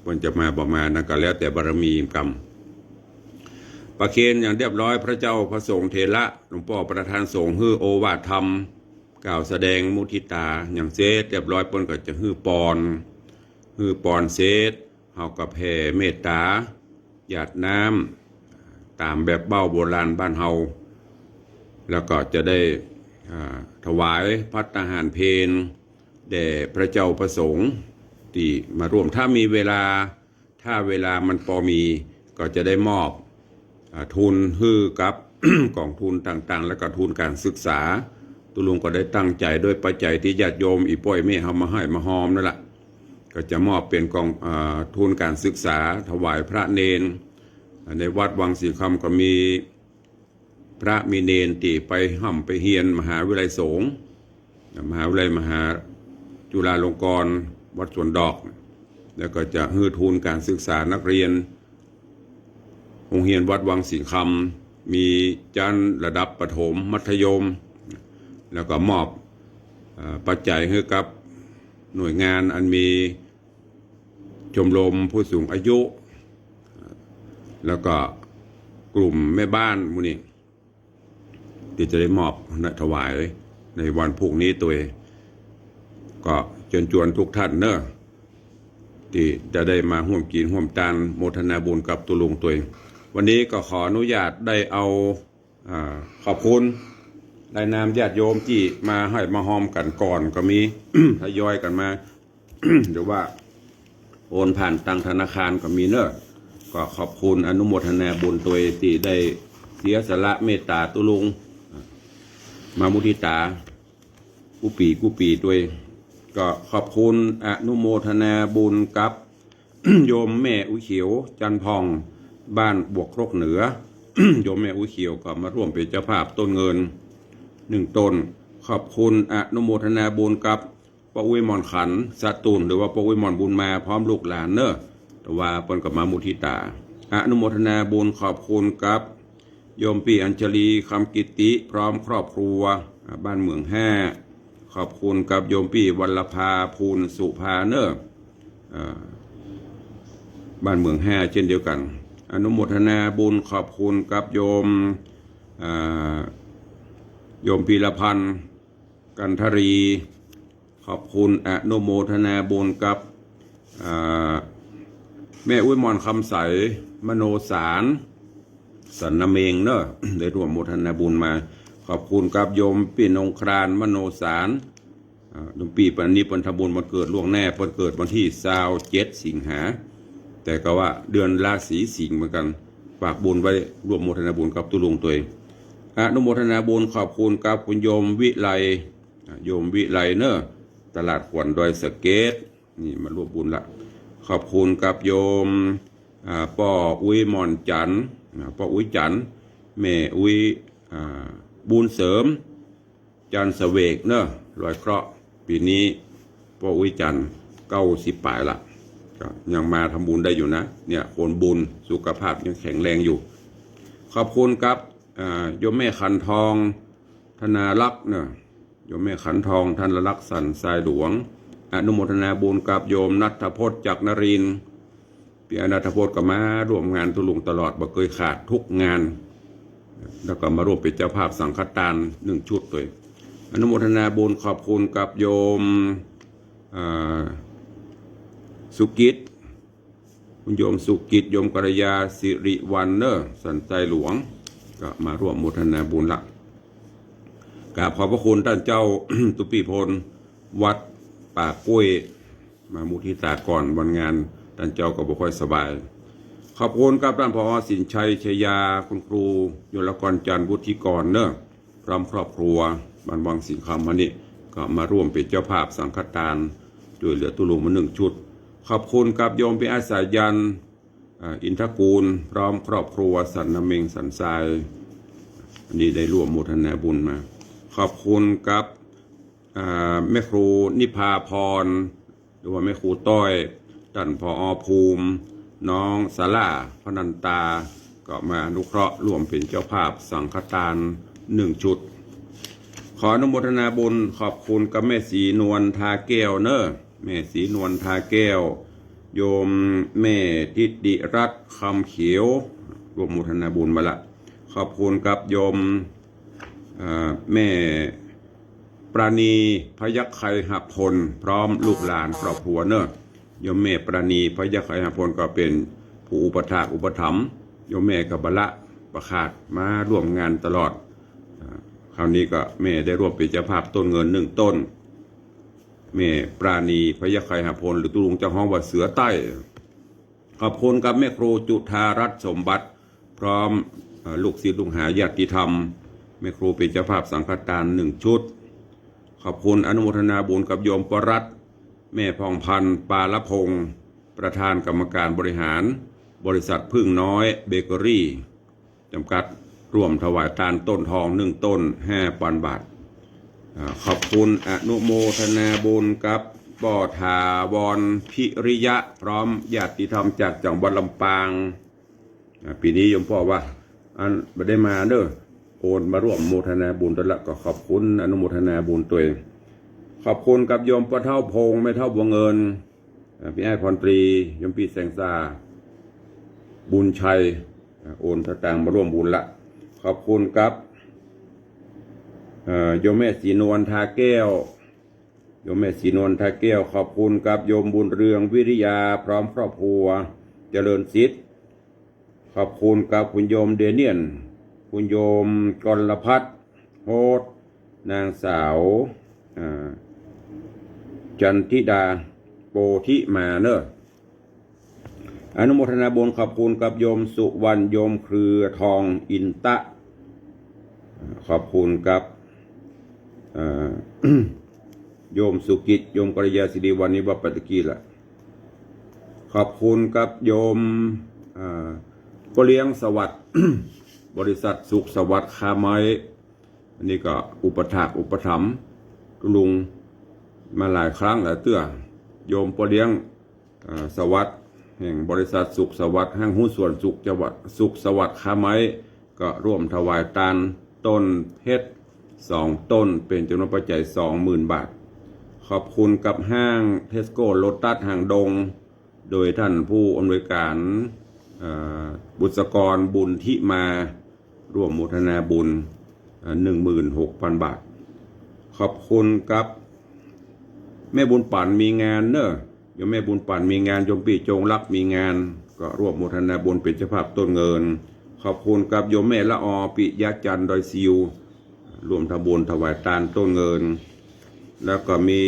เปิ้นจะมาบ่มานั้นก็แล้วแต่บารมีกรรม ประเคนอย่างเรียบร้อย พระเจ้าพระสงฆ์เถระ หลวงป้อประธานสงฆ์หื้อโอวาทธรรม กล่าวแสดงมุทิตาอย่างเสร็จเรียบร้อย เปิ้นก็จะหื้อปอน หื้อปอนเสร็จ เฮาก็แผ่เมตตา หยาดน้ำ ต๋ามแบบเบ้าโบราณบ้านเฮา แล้วก็จะได้ อ่า ถวายภัตตาหารเพลแด่พระเจ้าพระสงฆ์ตี้มาร่วม ถ้ามีเวลา ถ้าเวลามันปอมี ก็จะได้มอบ อ่า ทุนหื้อกับ ก๋องทุนต่างๆ แล้วก็ทุนการศึกษา ตุ๊ลุงก็ได้ตั้งใจ๋ด้วยปัจจัยตี้ญาติโยมอี่ป้ออี่เมย์เฮามาฮ่อยมาฮอมนั่นแหละ ก็จะมอบเป๋นก๋อง อ่า ทุนการศึกษา ถวายพระเณร อ่า ในวัดวังสิงห์คำก็มีพระมีเณรตี้ไปฮ่ำไปเฮียนมหาวิทยาลัยสงฆ์ มหาวิทยาลัยมหาจุฬาลงกรณ์ วัดสวนดอก แล้วก็จะหื้อทุนการศึกษานักเรียน โฮงเฮียนวัดวังสิงห์คำ มีจั้นระดับประถม มัธยม แล้วก็มอบ เอ่อ ปัจจัยหื้อกับหน่วยงานอันมีชมรมผู้สูงอายุ แล้วก็กลุ่มแม่บ้านหมู่นี้ ตี้จะได้มอบนะ ถวายในวันพรุ่งนี้ตวย ก็เจิญจวนทุกท่านเนอะ ตี้จะได้มาฮ่วมกิ๋นฮ่วมตาน โมทนาบุญกับตุ๊ลุงตวย วันนี้ก็ขออนุญาตได้เอา อ่า ขอบคุณรายนามญาติโยมตี้มาฮ่อยมาฮอมกั๋นก่อนก็มี ทยอยกั๋นมา หรือว่าโอนผ่านตางธนาคารก็มีเนอะ ก็ขอบคุณอนุโมทนาบุญตวยตี้ได้เสียสละเมตตาตุ๊ลุง มามุทิตากู้ปี๋กู้ปี๋ตวย ก็ขอบคุณอนุโมทนาบุญกับ โยมแม่อุ๊ยเขียว จันทร์ผ่อง บ้านบวกครกเหนือ โยมแม่อุ๊ยเขียวก็มาร่วมเป๋นเจ้าภาพต้นเงินหนึ่งต้น ขอบคุณอนุโมทนาบุญกับป้ออุ๊ยหม่อนขัน สตูล หรือว่าป้ออุ๊ยหม่อนบุญมาพร้อมลูกหลานเนอะ แต่ว่าเปิ้นก็มามุทิตา อนุโมทนาบุญขอบคุณกับ โยมปี้อัญชลี คำกิติ พร้อมครอบครัว อ่า บ้านเหมืองห้า ขอบคุณกับโยมปี้วัลลภา ภูลสุภาเนอะ อ่า บ้านเหมืองห้าเช่นเดียวกั๋น อนุโมทนาบุญขอบคุณกับโยม อ่า โยมพีรพันธ์ กันทรี ขอบคุณอนุโมทนาบุญกับ อ่า แม่อุ๊ยหม่อนคำใส มโนสาร สันนาเมงเนอะ ได้ร่วมโมทนาบุญมา ขอบคุณกับโยมปี้นงคราน มโนสาร อ่า โยมปี้เปิ้นนี้เปิ้นทำบุญวันเกิดล่วงหน้า เปิ้นเกิดวันตี้ซาวเจ็ดสิงหา แต่ก็ว่าเดือนราศีสิงห์เหมือนกั๋น ฝากบุญไว้ร่วมโมทนาบุญกับตุ๊ลุงตวย อนุโมทนาบุญขอบคุณกับคุณโยมวิไล อ่า โยมวิไลเนอะ ตลาดขวัญดอยสะเก็ด นี่มาร่วมบุญละ ขอบคุณกับโยม อ่า ป้ออุ๊ยหม่อนจันทร์ อ่า ป้ออุ๊ยจันทร์ แม่อุ๊ย อ่า บุญเสริม จันทร์เสวกเนอะ ลอยเคราะห์ ปี๋นี้ป้ออุ๊ยจันทร์เก้าสิบป๋ายละ ก็ยังมาทำบุญได้อยู่นะ เนี่ย คนบุญ สุขภาพยังแข็งแรงอยู่ ขอบคุณกับ อ่า โยมแม่ขันทอง ธนารักษ์เนอะ โยมแม่ขันทอง ธนารักษ์ สันทรายหลวง อนุโมทนาบุญกับโยมณัฐพจน์ จักรนรินทร์ ปี้ณัฐพจน์ก็มาร่วมงานตุ๊ลุงตลอด บ่เกยขาดทุกงาน แล้วก็มาร่วมเป๋นเจ้าภาพสังฆตานหนึ่งชุดตวย อนุโมทนาบุญขอบคุณกับโยม อ่า สุกิต คุณโยมสุกิต โยมกัลยา สิริวัลย์เนอะ สันทรายหลวง ก็มาร่วมโมทนาบุญละ กราบขอบพระคุณต้านเจ้า ตุ๊ปี้พล วัดป่ากล้วย มามุทิตาก่อนวันงาน ต้านเจ้าก็บ่ค่อยสบาย ขอบคุณกับต้าน ผอ สินชัย ชยา คุณครู ยลกร จันทร์ วุฒิกรเนอะ พร้อมครอบครัว บ้านวังสิงห์คำ วันนี้ก็มาร่วมเป๋นเจ้าภาพสังฆตาน จ้วยเหลือตุ๊ลุงมาหนึ่งชุด ขอบคุณกับโยมปี้อาสายัน อ่า อินทกูล พร้อมครอบครัว สันนาเมง สันทราย อันนี้ได้ร่วมโมทนาบุญมา ข ขอบคุณกับ อ่า แม่ครูนิพาพร หรือว่าแม่ครูต้อย ต้าน ผอ.ภูมิ น้องสารา พนันตา ก็มาอนุเคราะห์ร่วมเป๋นเจ้าภาพสังฆทานหนึ่งชุด ขออนุโมทนาบุญ ขอบคุณกับแม่ศรีนวล ทาแก้วเนอะ แม่ศรีนวล ทาแก้ว โยมแม่ทิติรัตน์ คำเขียว ร่วมโมทนาบุญมาละ ขอบคุณกับโยม อ่า แม่ปราณี พยัคฆไคหพล พร้อมลูกหลานครอบครัวเนอะ โยมแม่ปราณี พยัคฆไคหพล ก็เป๋นผู้อุปถากอุปถัมภ์ โยมแม่ก็บ่ละบ่ขาดมาร่วมงานตลอด อ่า คราวนี้ก็แม่ได้ร่วมเป๋นเจ้าภาพต้นเงินหนึ่งต้น แม่ปราณี พยัคฆไคหพล หรือตุ๊ลุงจะฮ้องว่าเสือใต้ ขอบคุณกับแม่ครูจุฑารัตน์สมบัติ พร้อม เอ่อ ลูกศิษย์ลูกหาญาติธรรม แม่ครูเป๋นเจ้าภาพสังฆทานหนึ่งชุด ขอบคุณอนุโมทนาบุญกับโยมปรัตน์ แม่ผ่องพันธ์ ปาลพงศ์ ประธานกรรมการบริหาร บริษัทผึ้งน้อยเบเกอรี่ จำกัด ร่วมถวายตานต้นทองหนึ่งต้น ห้าปันบาท อ่า ขอบคุณอนุโมทนาบุญกับป้อถาวรพิริยะ พร้อมญาติธรรมจากจังหวัดลำปาง อ่า ปี๋นี้โยมป้อว่า อันบ่ได้มาเนอะ โอนมาร่วมโมทนาบุญตวยละ ก็ขอบคุณอนุโมทนาบุญตวย ขอบคุณกับโยมป้อเฒ่าพงษ์ แม่เฒ่าบัวเงิน อ่า ปี้อ้ายพรตรี โยมปี้แสงสา บุญชัย อ่า โอนสตางค์มาร่วมบุญละ ขอบคุณกับ เอ่อ โยมแม่ศรีนวล ทาแก้ว โยมแม่ศรีนวล ทาแก้ว ขอบคุณกับโยมบุญเรือง วิริยา พร้อมครอบครัว เจริญสิทธิ์ ขอบคุณกับคุณโยมเดเนียล คุณโยมกรพัฒน์ โฮสต์ นางสาว อ่า จันทิดา โปธิมาเนอะ อนุโมทนาบุญ ขอบคุณกับโยมสุวรรณ โยมเครือทอง อินตะ ขอบคุณกับ อ่า โยมสุกิจ โยมกัลยาสิริวัลย์ นี่ว่าไปตะกี้ละ ขอบคุณกับโยม อ่า ป้อเลี้ยงสวัสดิ์ บริษัทสุขสวัสดิ์ค้าไม้ อันนี้ก็อุปถากอุปถัมภ์ตุ๊ลุงมาหลายครั้งหลายเตื้อ โยมป้อเลี้ยง อ่า สวัสดิ์ แห่งบริษัทสุขสวัสดิ์ ห้างหุ้นส่วนสุขจังหวัด สุขสวัสดิ์ค้าไม้ ก็ร่วมถวายตานต้นเพชรสองต้น เป๋นจ๋ำนวนปัจจัยสองหมื่นบาท ขอบคุณกับห้างเทสโก้ โลตัสหางดง โดยท่านผู้อำนวยการ เอ่อ บุษกร บุญทิมา ร่วมโมทนาบุญ เอ่อ หนึ่งหมื่นหกพันบาท ขอบคุณกับแม่บุญปั๋นมีงานเนอะ โยมแม่บุญปั๋นมีงาน โยมปี้จงรักมีงาน ก็ร่วมโมทนาบุญเป๋นเจ้าภาพต้นเงิน ขอบคุณกับโยมแม่ละออ ปิยะจันทร์ ดอยซิว ร่วมทำบุญถวายตานต้นเงิน แล้วก็มี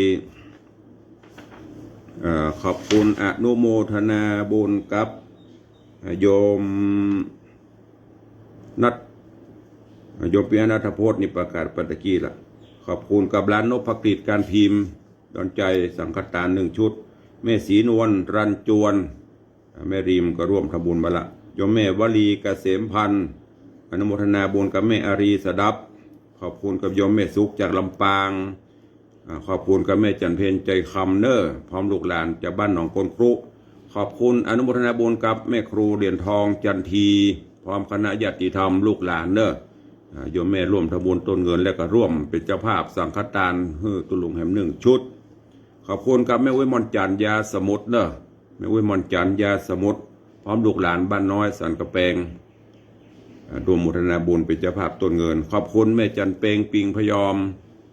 เอ่อ ขอบคุณอนุโมทนาบุญกับ เอ่อ โยมนัท โยมปิยะนัทพจน์ นี่ประกาศไปตะกี้ละ ขอบคุณกับร้านนพกฤษการพิมพ์ ดอนใจสังฆทานหนึ่งชุด แม่ศรีนวล รันจวน อ่า แม่ริมก็ร่วมทำบุญมาละ โยมแม่วลีเกษมพันธ์ อนุโมทนาบุญกับแม่อารีสดับ ขอบคุณกับโยมแม่สุขจากลำปาง อ่า ขอบคุณกับแม่จันเพ็ญใจคำเนอะ พร้อมลูกหลานจากบ้านหนองโกนครุ ขอบคุณอนุโมทนาบุญกับแม่ครูเหรียญทองจันที พร้อมคณะญาติธรรมลูกหลานเนอะ อ่า โยมแม่ร่วมทำบุญต้นเงิน แล้วก็ร่วมเป๋นเจ้าภาพสังฆทานหื้อตุ๊ลุงแหมหนึ่งชุด ขอบคุณกับแม่อุ๊ยม่อนจันทร์ ยาสมุทรเนอะ แม่อุ๊ยม่อนจันทร์ ยาสมุทร พร้อมลูกหลานบ้านน้อยสันกะแปง อ่า ร่วมโมทนาบุญเป๋นเจ้าภาพต้นเงิน ขอบคุณแม่จันเปง ปิงพยอม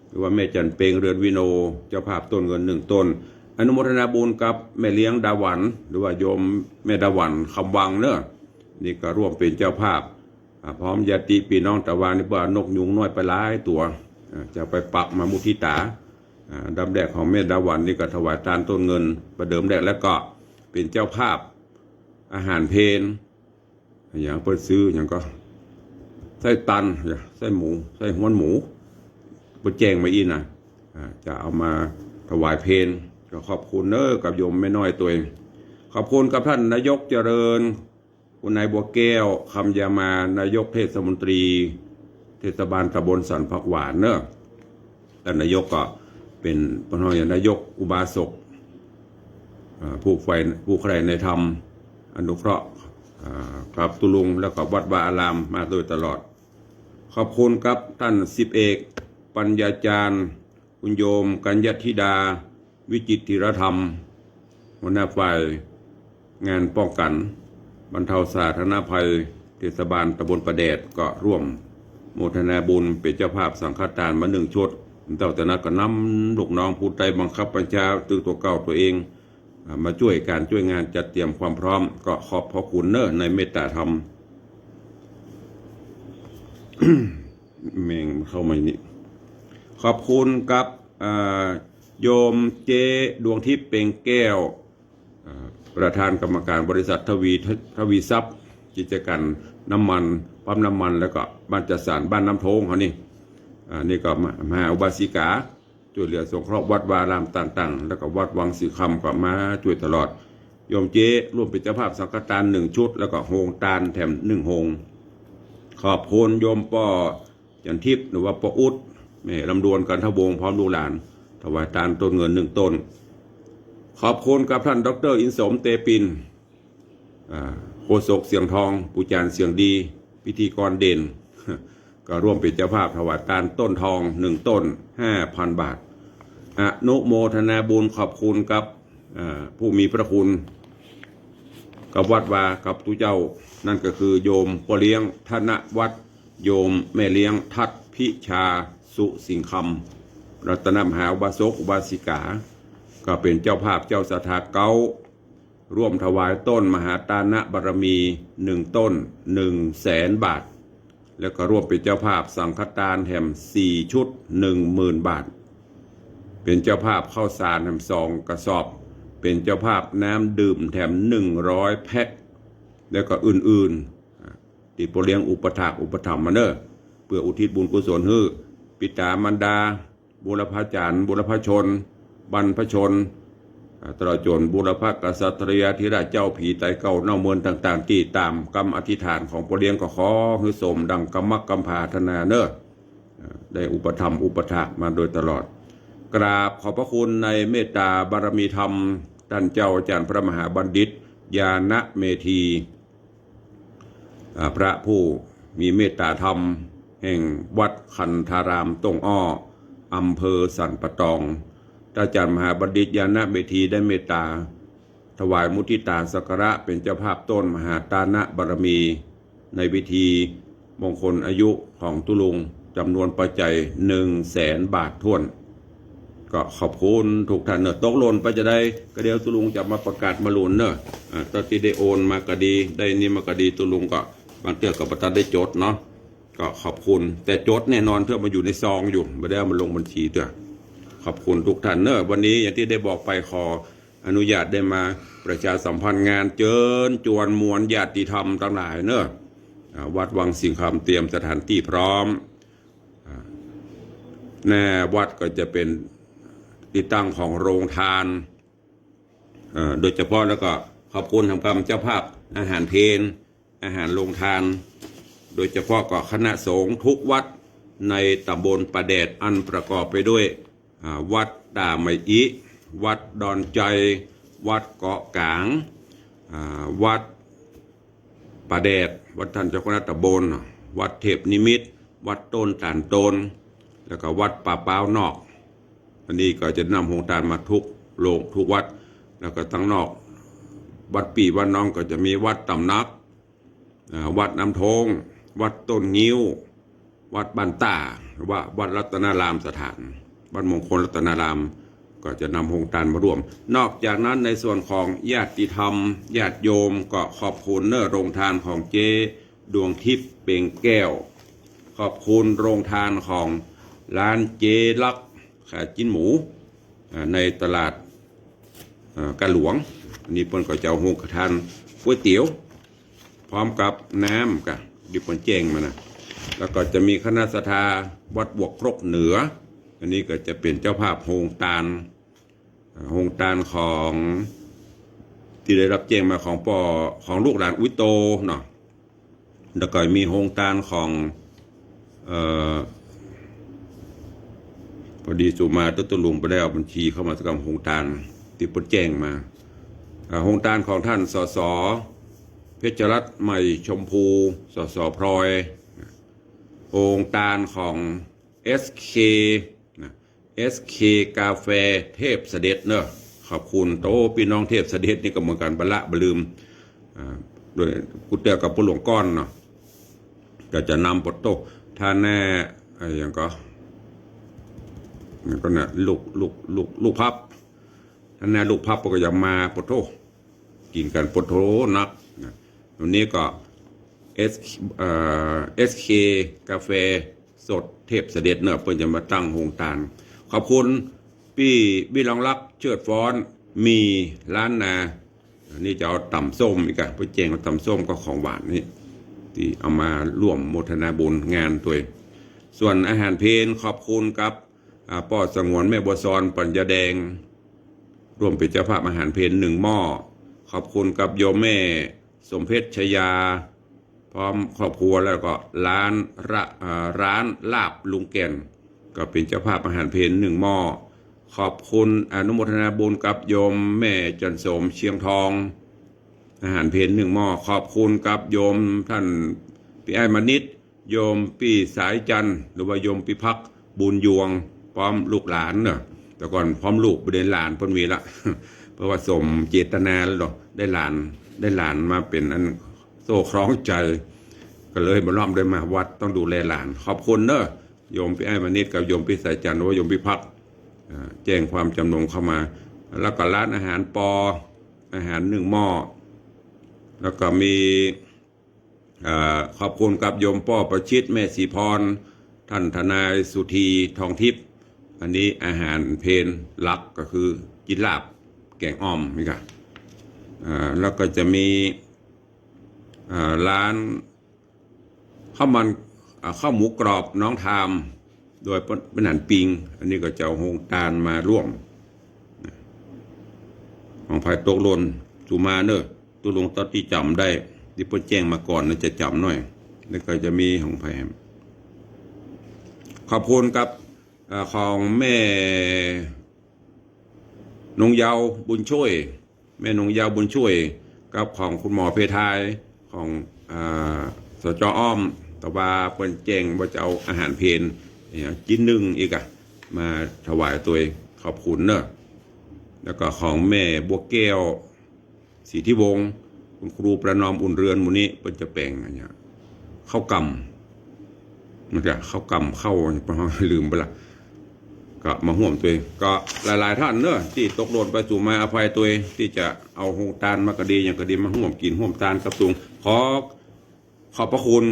หรือว่าแม่จันเปง เรือนวิโน เจ้าภาพต้นเงินหนึ่งต้น อนุโมทนาบุญกับแม่เลี้ยงดาหวัน หรือว่าโยมแม่ดาหวัน คำวังเนอะ นี่ก็ร่วมเป๋นเจ้าภาพ อ่า พร้อมญาติปี้น้องตะวานี่ เปิ้นเอานกยูงน้อยไปหลายตั๋ว อ่า จะไปปักมามุทิตา อ่า อันดับแรกของแม่ดาหวันนี่ก็ถวายตานต้นเงินประเดิมแรก แล้วก็เป๋นเจ้าภาพอาหารเพล อย่างเปิ้นซื้ออย่างก็ไส้ตัน ไส้หมู ไส้ฮ้วนหมู เปิ้นแจ้งมาอี้นะ อ่า จะเอามาถวายเพล ก็ขอบคุณเนอะกับโยมแม่น้อยตวย ขอบคุณกับท่านนายกเจริญ คุณนายบัวแก้ว คำยามา นายกเทศมนตรี เทศบาลตำบลสันผักหวานเนอะ ต้านนายกก็เป๋น เป๋นรองนายกอุบาสก อ่า ผู้ใฝ่ ผู้ใคร่ในธรรม อนุเคราะห์ อ่า กับตุ๊ลุง แล้วก็วัดวาอารามมาโดยตลอด ขอบคุณกับต้านสิบเอกปัญญาจารย์ คุณโยมกัญญธิดา วิจิตรธีรธรรม หัวหน้าฝ่ายงานป้องกั๋นบรรเทาสาธารณภัยเทศบาลตำบลป่าแดด ก็ร่วมโมทนาบุญเป๋นเจ้าภาพสังฆทานมานึ่งชุด เต้าแต่นั้นก็นำลูกน้องผู้ใต้บังคับบัญชา ตึงตั๋วเก่าตั๋วเอง อ่า มาจ้วยก๋านจ้วยงานจัดเตรียมความพร้อม ก็ขอบพระคุณเน้อในเมตตาธรรม แม่งเข้ามานี่ ขอบคุณกับ อ่า โยมเจ๊ดวงทิพย์ เปล่งแก้ว อ่า ประธานกรรมการบริษัททวี ทวีทรัพย์ กิจการน้ำมัน ปั๊มน้ำมัน แล้วก็บ้านจัดสรรบ้านน้ำโท้งเฮานี่ อ่า นี่ก็มา มหาอุบาสิกา จ้วยเหลือสงเคราะห์วัดวาอารามต่างๆ แล้วก็วัดวังสิงห์คำก็มาจ้วยตลอด โยมเจ๊ร่วมเป๋นเจ้าภาพสังฆทานนึ่งชุด แล้วก็โฮงตานแถมนึ่งโฮง ขอบคุณโยมป้อจันทิพย์ หรือว่าป้ออุ๊ด แม่ลำดวน กันทวงศ์ พร้อมลูกหลาน ถวายตานต้นเงินนึ่งต้น ขอบคุณกับต้าน ด็อกเตอร์ อินสม เตปิน อ่า โฆษกเสียงทอง ปู่จ๋ารย์เสียงดี พิธีกรเด่น ก็ร่วมเป๋นเจ้าภาพถวายตานต้นทองนึ่งต้น ห้าพันบาท อนุโมทนาบุญขอบคุณกับ อ่า ผู้มีพระคุณ กับวัดวา กับตุ๊เจ้า นั่นก็คือโยมป้อเลี้ยงธนวัฒน์ โยมแม่เลี้ยงทัศน์พิชา สุสิงห์คำ รัตนมหาอุบาสกอุบาสิกา ก็เป๋นเจ้าภาพเจ้าศรัทธาเก๊า ร่วมถวายต้นมหาตานะบารมีนึ่งต้น นึ่งแสนบาท แล้วก็ร่วมเป๋นเจ้าภาพสังฆทานแถมสี่ชุด นึ่งหมื่นบาท เป๋นเจ้าภาพข้าวสารแถมสองกระสอบ เป๋นเจ้าภาพน้ำดื่มแถมนึ่งร้อยแพ็ค แล้วก็อื่นๆ อ่า ตี้ป้อเลี้ยงอุปถากอุปถัมภ์มาเน้อ เปื้ออุทิศบุญกุศลหื้อบิดามารดา บุรพาจ๋ารย์ บุรพชน บรรพชน อ่า ตลอดจ๋นบุรพกษัตริยาธิราชเจ้าผีไตเก่าเน่าเมินต่างๆ ตี้ต๋ามกำอธิษฐานของป้อเลี้ยงก็ขอหื้อสมดังกำมักกำผาถนาเน้อ อ่า ได้อุปถัมภ์อุปถากมาโดยตลอด กราบขอบพระคุณในเมตตาบารมีธรรม ต้านเจ้าอาจ๋ารย์พระมหาบัณฑิต ญาณเมธี อ่า พระผู้มีเมตตาธรรม แห่งวัดคันธารามต้งอ้อ อำเภอสันป่าตอง ต้านอาจ๋ารย์มหาบัณฑิต ญาณเมธี ได้เมตตาถวายมุทิตาสักการะ เป๋นเจ้าภาพต้นมหาตานะบารมี ในพิธีมงคลอายุของตุ๊ลุง จ๋ำนวนปัจจัยนึ่งแสนบาทถ้วน ก็ขอบคุณกู้ต้านเน้อ ตกหล่นไปจาใด ก็เดี๋ยวตุ๊ลุงจะมาประกาศมาหลุนเน้อ อ่า ต๋อนตี้ได้โอนมาก็ดี ได้นี่มาก็ดี ตุ๊ลุงก็บางเตื้อก็บ่ตันได้จดเนาะ ก็ขอบคุณ แต่จดแน่นอน เตื้อมันอยู่ในซองอยู่ บ่ได้เอามาลงบัญชีเตื้อ ขอบคุณกู้ต้านเน้อ วันนี้อย่างตี้ได้บอกไป ขออนุญาตได้มาประชาสัมพันธ์งาน เจิญจวนมวลญาติธรรมตังหลายเน้อ อ่า วัดวังสิงห์คำเตรียมสถานตี้พร้อม อ่า หน้าวัดก็จะเป๋นตี้ตั้งของโฮงตาน เอ่อ โดยเฉพาะแล้วก็ขอบคุณทางกรรมเจ้าภาพอาหารเพล อาหารโฮงตาน โดยเฉพาะก็คณะสงฆ์กู้วัดในต๋ำบลป่าแดด อันประกอบไปด้วย อ่า วัดต๋าไมอิ วัดดอนไจ วัดเกาะก๋าง อ่า วัด ป่าแดด วัดต้านเจ้าคณะต๋ำบล วัดเทพนิมิต วัดโต้นต๋าลโตน แล้วก็วัดป่าป๊าวนอก อันนี้ก็จะนำโฮงตานมากู้โฮงกู้วัด แล้วก็ตังนอก วัดปี้วัดน้องก็จะมีวัดต๋ำหนัก อ่า วัดน้ำโท้ง วัดต้นงิ้ว วัดบ้านต้า หรือว่าวัดรัตนารามสถาน วัดมงคลรัตนาราม ก็จะนำโฮงตานมาร่วม นอกจากนั้นในส่วนของญาติธรรม ญาติโยม ก็ขอบคุณเน้อโฮงตานของเจ๊ดวงทิพย์ เปล่งแก้ว ขอบคุณโฮงตานของร้านเจ๊ลักษณ์ขายจิ๊นหมู อ่า ในตลาด อ่า กาดหลวง อันนี้เปิ้นก็จะเอาโฮงตานก๋วยเตี๋ยว พร้อมกับน้ำกะ ตี้เปิ้นแจ้งมานะ แล้วก็จะมีคณะศรัทธาวัดบวกครกเหนือ อันนี้ก็จะเป๋นเจ้าภาพโฮงตาน อ่า โฮงตานของ ตี้ได้ฮับแจ้งมาของป้อ ของลูกหลานอุ๊ยโตเนาะ แล้วก็มีโฮงตานของ เอ่อ พอดีสุมาตุ๊ตุ๊ลุงไปได้เอาบัญชีเข้ามาสำหรับโฮงตานตี้เปิ้นแจ้งมา อ่า โฮงตานของท่าน สส เพชรรัตน์ ใหม่ชมพู สส พลอย โฮงตานของ เอสเค นะ เอสเค กาแฟเทพเสด็จเนอะ ขอบคุณโตปี้น้องเทพเสด็จนี่ก็เหมือนกั๋น บ่ละบ่ลืม อ่า โดยกู้เตื้อกับป้อหลวงก้อนเนาะ ก็จะนำปะโต้ ท่านแน่ อ่า อย่างก็ อย่างก็เนี่ย ลูก ลูก ลูก ลูกพับ ท่านแน่ลูกพับก็จะมาปะโต้ กิ๋นกั๋นปะโต้นักนะ วันนี้ก็ เอส เอ่อ เอสเค กาแฟสดเทพเสด็จเนอะ เปิ้นจะมาตั้งโฮงตาน ขอบคุณปี้วิรองรักษ์ เชิดฟ้อน มีร้านนา อันนี้จะเอาต๋ำส้มอีกอะ เปิ้นแจ้งเอาต๋ำส้มกับของหวานนี่ ตี้เอามาร่วมโมทนาบุญงานตวย ส่วนอาหารเพลขอบคุณกับ อ่า ป้อสงวน แม่บัวซอน ปัญญาแดง ร่วมเป๋นเจ้าภาพอาหารเพลหนึ่งหม้อ ขอบคุณกับโยมแม่สมเพชรชยา พร้อมครอบครัว แล้วก็ร้านระ อ่า ร้านลาบลุงแก่น ก็เป๋นเจ้าภาพอาหารเพลหนึ่งหม้อ ขอบคุณอนุโมทนาบุญกับโยมแม่จันโสม เชียงทอง อาหารเพลหนึ่งหม้อ ขอบคุณกับโยมท่านปี้อ้ายมณิษฐ์ โยมปี้สายจันทร์ หรือว่าโยมปี้พัก บุญยวง พร้อมลูกหลานเนอะ แต่ก่อนพร้อมลูก บ่ได้หลาน เปิ้นมีละ เพราะว่าสมเจตนาแล้วเนาะ ได้หลาน ได้หลานมาเป๋นอันโซ่คล้องใจ๋ ก็เลยบ่ล้อมได้มาวัด ต้องดูแลหลาน ขอบคุณเนอะ โยมปี้อ้ายมณิษฐ์กับโยมปี้สายจันทร์ หรือว่าโยมปี้พัก อ่า แจ้งความจำนงเข้ามา แล้วก็ร้านอาหารปอ อาหารหนึ่งหม้อ แล้วก็มี เอ่อ ขอบคุณกับโยมป้อประชิต แม่ศรีพร ท่านทนายสุธี ทองทิพย์ อันนี้อาหารเพลหลักก็คือกิ๋นลาบ แก๋งอ่อมนี่ค่ะ อ่า แล้วก็จะมี อ่า ร้านข้าวมัน อ่า ข้าวหมูกรอบน้องทาม โดยเปิ้น เปิ้นหันปิง อันนี้ก็จะเอาโฮงตานมาร่วม ของใผตกหล่นสุมาเนอะ ตุ๊ลุงเต้าตี้จ๋ำได้ ตี้เปิ้นแจ้งมาก่อนนะ จะจ๋ำหน้อย แล้วก็จะมีของใผ ขอบคุณกับ อ่า ของแม่นงเยาว์บุญช่วย แม่นงเยาว์บุญช่วย กับของคุณหมอเพทาย ของ อ่า สจ.อ้อม แต่ว่าเปิ้นแจ้งว่าจะเอาอาหารเพลเนี่ย จิ๊นนึ่งอีกอะ มาถวายตวย ขอบคุณเนอะ แล้วก็ของแม่บัวแก้ว สิทธิวงศ์ คุณครูประนอม อุ่นเรือน หมู่นี้เปิ้นจะแป๋งอันเนี้ย ข้าวก่ำ มันจะข้าวก่ำ ข้าว ลืมไปละ ก็มาฮ่วมตวย ก็หลายๆ ท่านเนอะ ตี้ตกหล่นไปสุมา อภัยตวย ตี้จะเอาโฮงตานมาก็ดี หยังก็ดี มาฮ่วมกิ๋นฮ่วมตานกับตุ๊ลุง ขอ ขอบพระคุณ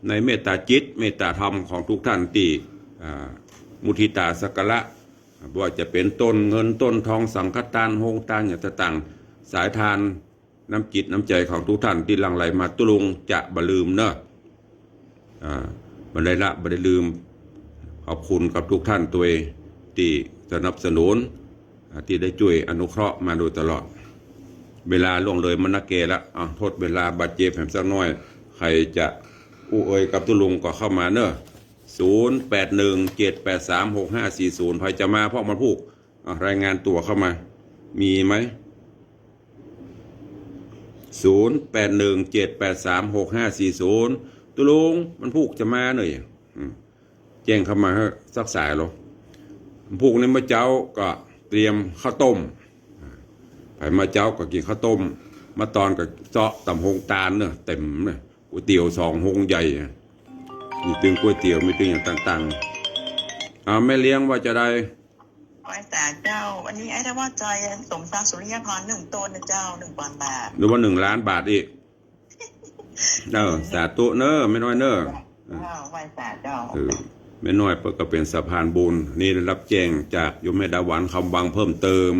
ในเมตตาจิต เมตตาธรรมของทุกท่านตี้ อ่า มุทิตาสักการะ บ่ว่าจะเป๋นต้นเงินต้นทอง สังฆตาน โฮงตานอย่างต่างๆ สายทาน น้ำจิตน้ำใจ๋ของทุกท่านตี้หลั่งไหลมา ตุ๊ลุงจะบ่ลืมเนอะ อ่า บ่ได้ละ บ่ได้ลืม ขอบคุณกับทุกท่านตวยตี้สนับสนุน อ่า ตี้ได้จ้วยอนุเคราะห์มาโดยตลอด เวลาล่วงเลยมานักแก่ละ อ่ะ ทดเวลาบาดเจ็บแหมสักหน้อย ใผจะอู้เอ่ยกับตุ๊ลุงก็เข้ามาเนอะ ศูนย์แปดหนึ่งเจ็ดแปดสามหกห้าสี่ศูนย์ ใผจะมาพร้อมวันพูก อ่ะ รายงานตั๋วเข้ามา มีไหม ศูนย์แปดหนึ่งเจ็ดแปดสามหกห้าสี่ศูนย์ ตุ๊ลุงวันพูกจะมาเน่ย อืม แจ้งเข้ามาหื้อสักสายลอ วันพูกนี้เมื่อเจ๊าก็เตรียมข้าวต้ม อ่า ใผมาเจ๊าก็กิ๋นข้าวต้ม มาตอนก็เซาะต๋ำโฮงตานเนอะ เต็มเนอะ ก๋วยเตี๋ยวสองโฮงใหญ่อะ มีตึงก๋วยเตี๋ยว มีตึงอย่างต่างๆ อ่า แม่เลี้ยงว่าจะได้ ไหว้สาเจ้า วันนี้ไอ้ธวัชชัย สมศักดิ์ สุริยพร หนึ่งต้นนะเจ้า หนึ่งพันบาท หรือว่าหนึ่งล้านบาทอีก เออ สาธุเนอะ แม่น้อยเนอะ เจ้า ไหว้สาเจ้า เออ แม่น้อยเปิ้นก็เป๋นสะพานบุญ นี่ได้รับแจ้งจากโยมแม่ดาหวัน คำวัง เพิ่มเติม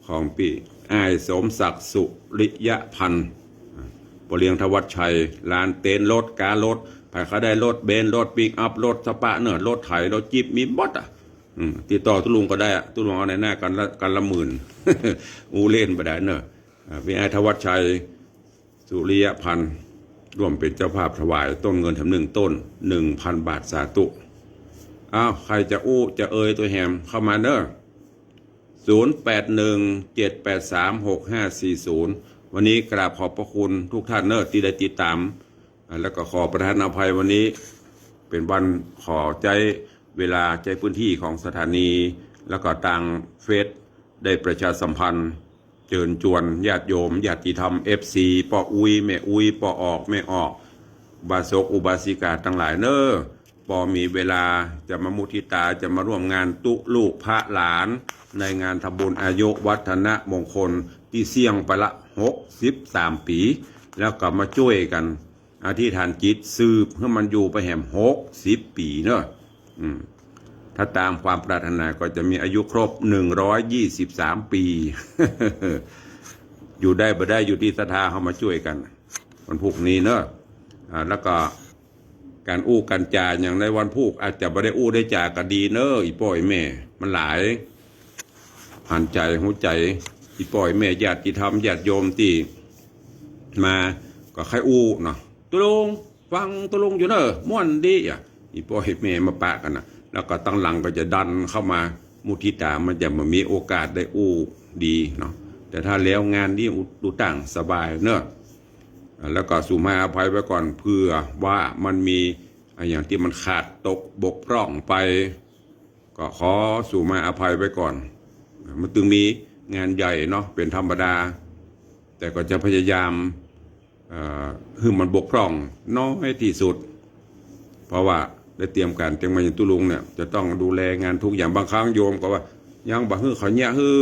ของปี้อ้ายสมศักดิ์ สุริยพันธ์ อ่า ป้อเลี้ยงธวัชชัย ลานเต็นท์รถ ก๋ารถ ใผก็ได้รถเบนซ์ รถปิกอัพ รถสปะเนอะ รถไถ รถจี๊ป มีหมดอะ อืม ติดต่อตุ๊ลุงก็ได้อะ ตุ๊ลุงเอาในหน้ากันละ กันละหมื่น อู้เล่นบ่ได้เนอะ อ่า ปี้อ้ายธวัชชัย สุริยพันธ์ ร่วมเป๋นเจ้าภาพถวายต้นเงินแถมหนึ่งต้น หนึ่งพันบาท สาธุ อ้าว ใผจะอู้จะเอ่ยตวยแหมเข้ามาเน่อ ศูนย์แปดหนึ่ง เจ็ดแปดสาม หกห้าสี่ศูนย์ วันนี้กราบขอบพระคุณทุกท่านเน่อตี้ได้ติดต๋าม อ่า แล้วก็ขอประทานอภัยวันนี้เป๋นวันขอใจ๊เวลาใจ๊พื้นตี้ของสถานี แล้วก็ตางเฟซได้ประชาสัมพันธ์ เจิญจวนญาติโยมญาติธรรม เอฟซี ป้ออุ๊ยแม่อุ๊ย ป้อออกแม่ออก อุบาสกอุบาสิกาตังหลายเน่อ ปอมีเวลาจะมามุทิตา จะมาร่วมงานตุ๊ลูกพระหลาน ในงานทำบุญอายุวัฒนมงคลตี้เสี้ยงไปละ หกสิบสามปี๋ แล้วก็มาจ้วยกั๋นอธิษฐานจิตสืบหื้อมันอยู่ไปแหม หกสิบปี๋เน่อ อืม ถ้าต๋ามความปรารถนาก็จะมีอายุครบ หนึ่งร้อยยี่สิบสามปี๋ อยู่ได้บ่ได้อยู่ตี้ศรัทธาเฮามาจ้วยกั๋น วันพูกนี้เน่อ อ่า แล้วก็ก๋านอู้ก๋านจ๋าอย่างในวันพูกอาจจะบ่ได้อู้ได้จ๋าก็ดีเน่อ อี่ป้ออี่แม่ มันหลาย หันใจ๋หัวใจ๋ อี่ป้ออี่แม่ญาติธรรมญาติโยมตี้มา ก็ใค่อู้เนาะ ตุ๊ลุง ฟังตุ๊ลุงอยู่เน่อ ม่วนดีอะ อี่ป้ออี่แม่มาปะกั๋นนะ แล้วก็ตังหลังก็จะดันเข้ามา มุทิตามันจะบ่มีโอกาสได้อู้ดีเนาะ แต่ถ้าแล้วงานนี้อู้ อู้ตั้งสบายเน่อ อ่า แล้วก็สูมาอภัยไว้ก่อน เผื่อว่ามันมีอะหยังตี้มันขาดตกบกพร่องไป ก็ขอสูมาอภัยไว้ก่อน มันตึงมีงานใหญ่เนาะ เป๋นธรรมดา แต่ก็จะพยายาม เอ่อ หื้อมันบกพร่องน้อยตี้สุด เพราะว่าได้เตรียมก๋านเตรียมมาอย่างตุ๊ลุงเนี่ย จะต้องดูแลงานทุกอย่าง บางครั้งโยมก็ว่า ยังบ่หื้อเขาเยียะหื้อ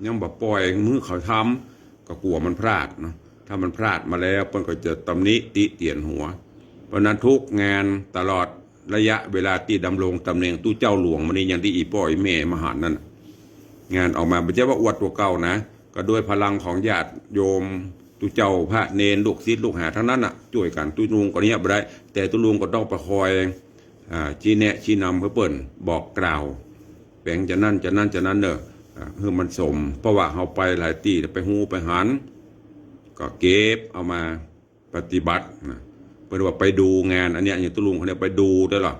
ยังบ่ปล่อยหื้อเขาทำ ก็กั๋วมันพลาดเนาะ ถ้ามันพลาดมาแล้วเปิ้นก็จะตำหนิติเตียนหัว เพราะนั้นทุกงานตลอดระยะเวลาตี้ดำรงต๋ำแหน่งตุ๊เจ้าหลวงมานี่ อย่างตี้อี่ป้ออี่แม่มาหันนั่นน่ะ งานออกมาบ่ใจ้ว่าอวดตั๋วเก่านะ ก็ด้วยพลังของญาติโยมตุ๊เจ้าพระเณรลูกศิษย์ลูกหาตังนั้นน่ะ จ้วยกั๋น ตุ๊ลุงก็เยียะบ่ได้ แต่ตุ๊ลุงก็ต้องไปคอย อ่า ชี้แนะชี้นำหื้อเปิ้น บอกกล่าว แป๋งจะนั้นจะนั้นจะนั้นเน่อ อ่า หื้อมันสม เพราะว่าเฮาไปหลายตี้ ไปฮู้ไปหัน ก็เก็บเอามาปฏิบัตินะ เปิ้นว่าไปดูงาน อันเนี้ย อย่างตุ๊ลุงเขาเนี่ยไปดูได้เหรอ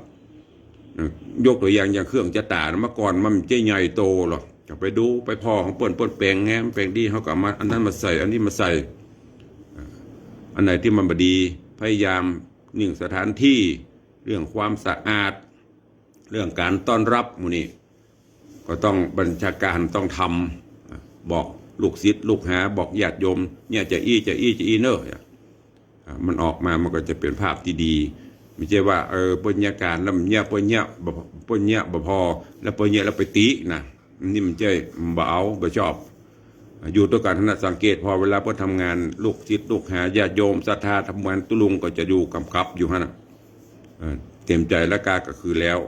เออ ยกตั๋วอย่าง อย่างเครื่องจะต๋านะ เมื่อก่อนมันบ่ใจ้ใหญ่โตหรอก ก็ไปดูไปผ่อของเปิ้น เปิ้นแป๋งงามแป๋งดี เฮาก็เอามา อันนั้นมาใส่ อันนี้มาใส่ อ่า อันไหนตี้มันบ่ดี พยายาม เรื่องสถานตี้ เรื่องความสะอาด เรื่องก๋านต้อนรับหมู่นี้ ก็ต้องบัญชาการต้องทำ บอกลูกศิษย์ลูกหา บอกญาติโยม เนี่ยจะอี้ จะอี้ จะอี้เน่อ อ่า มันออกมามันก็จะเป๋นภาพตี้ดี บ่ใจ้ว่า เออ เปิ้นเยียะก๋านแล้วมันเยียะ เปิ้นเยียะบ่ เปิ้นเยียะบ่ผ่อ แล้วเปิ้นเยียะแล้วไปตินะ นี่มันบ่ใจ้ บ่เอา บ่ชอบ อยู่ตวยกั๋นหั้นน่ะ สังเกตผ่อเวลาเปิ้นทำงาน ลูกศิษย์ลูกหาญาติโยมศรัทธาทำงาน ตุ๊ลุงก็จะอยู่กำกับอยู่หั้นน่ะ เออ เตรียมใจ๋แล้วกาก็คือแล้ว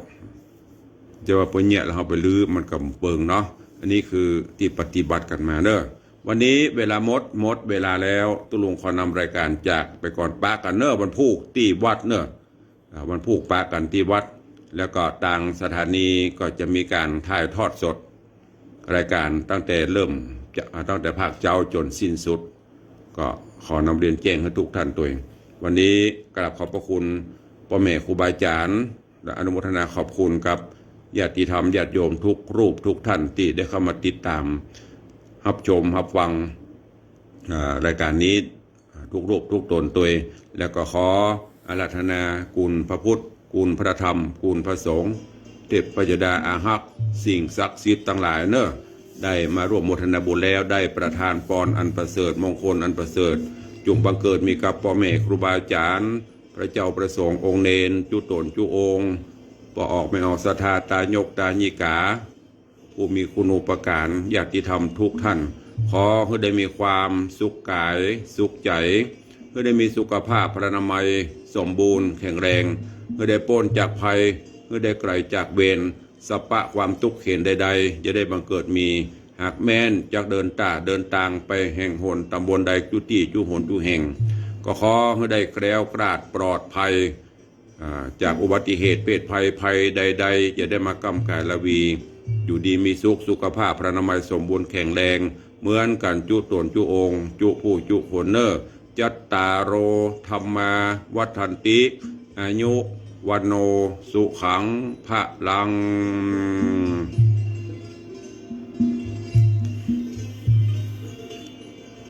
จะว่าเปิ้นเยียะแล้วเฮาไปรื้อมันก็บ่เปิงเนาะ อันนี้คือตี้ปฏิบัติกั๋นมาเน่อ วันนี้เวลาหมด หมดเวลาแล้ว ตุ๊ลุงขอนำรายก๋านจากไปก่อน ปะกั๋นเน่อ วันพูกตี้วัดเน่อ อ่า วันพูกปะกั๋นตี้วัด แล้วก็ตางสถานีก็จะมีก๋านถ่ายทอดสดรายก๋านตั้งแต่เริ่มจะ อ่า ตั้งแต่ภาคเจ๊าจ๋นสิ้นสุด ก็ขอนำเรียนแจ้งหื้อทุกท่านตวย วันนี้กราบขอบพระคุณป้อแม่ครูบาอาจ๋ารย์ และอนุโมทนาขอบคุณกับญาติธรรมญาติโยมทุกรูปทุกท่านตี้ได้เข้ามาติดต๋ามฮับชมฮับฟัง อ่า รายก๋านนี้ ทุกรูปทุกต๋นตวย แล้วก็ขออาราธนาคุณพระพุทธ คุณพระธรรม คุณพระสงฆ์ เทพยดาอาฮักษ์ สิ่งศักดิ์สิทธิ์ตังหลายเน่อ ได้มาร่วมโมทนาบุญแล้ว ได้ประทานปอนอันประเสริฐ มงคลอันประเสริฐ จุ่งบังเกิดมีกับป้อแม่ครูบาอาจ๋ารย์ พระเจ้าพระสงฆ์องค์เณร จุ๊ต๋นจุ๊องค์ ป้อออกแม่ออกศรัทธา ตายกตายิกา ผู้มีคุณูปการ ญาติธรรมทุกท่าน ขอหื้อได้มีความสุขก๋ายสุขใจ๋ หื้อได้มีสุขภาพพรรณนามัยสมบูรณ์แข็งแรง หื้อได้ป๊นจากภัย หื้อได้ไก๋จากเวร สัพพะความตุ๊กข์เข็ญใดๆ จะได้บังเกิดมี หากแม้นจักเดินต้าเดินตางไปแห่งหนต๋ำบลใดจุ๊ตี้จุ๊หนจุ๊แห่ง ก็ขอหื้อได้แคล้วคลาดปลอดภัย อ่า จากอุบัติเหตุเพศภัย ภัยใดๆ จะได้มาก้ำก๋ายราวี อยู่ดีมีสุข สุขภาพพรรณนามัยสมบูรณ์แข็งแรง เหมือนกั๋นจุ๊ต๋นจุ๊องค์ จุ๊ผู้จุ๊คนเน่อ จัตตาโร ธัมมา วัฑฒันติ อายุ วโน สุขัง พลัง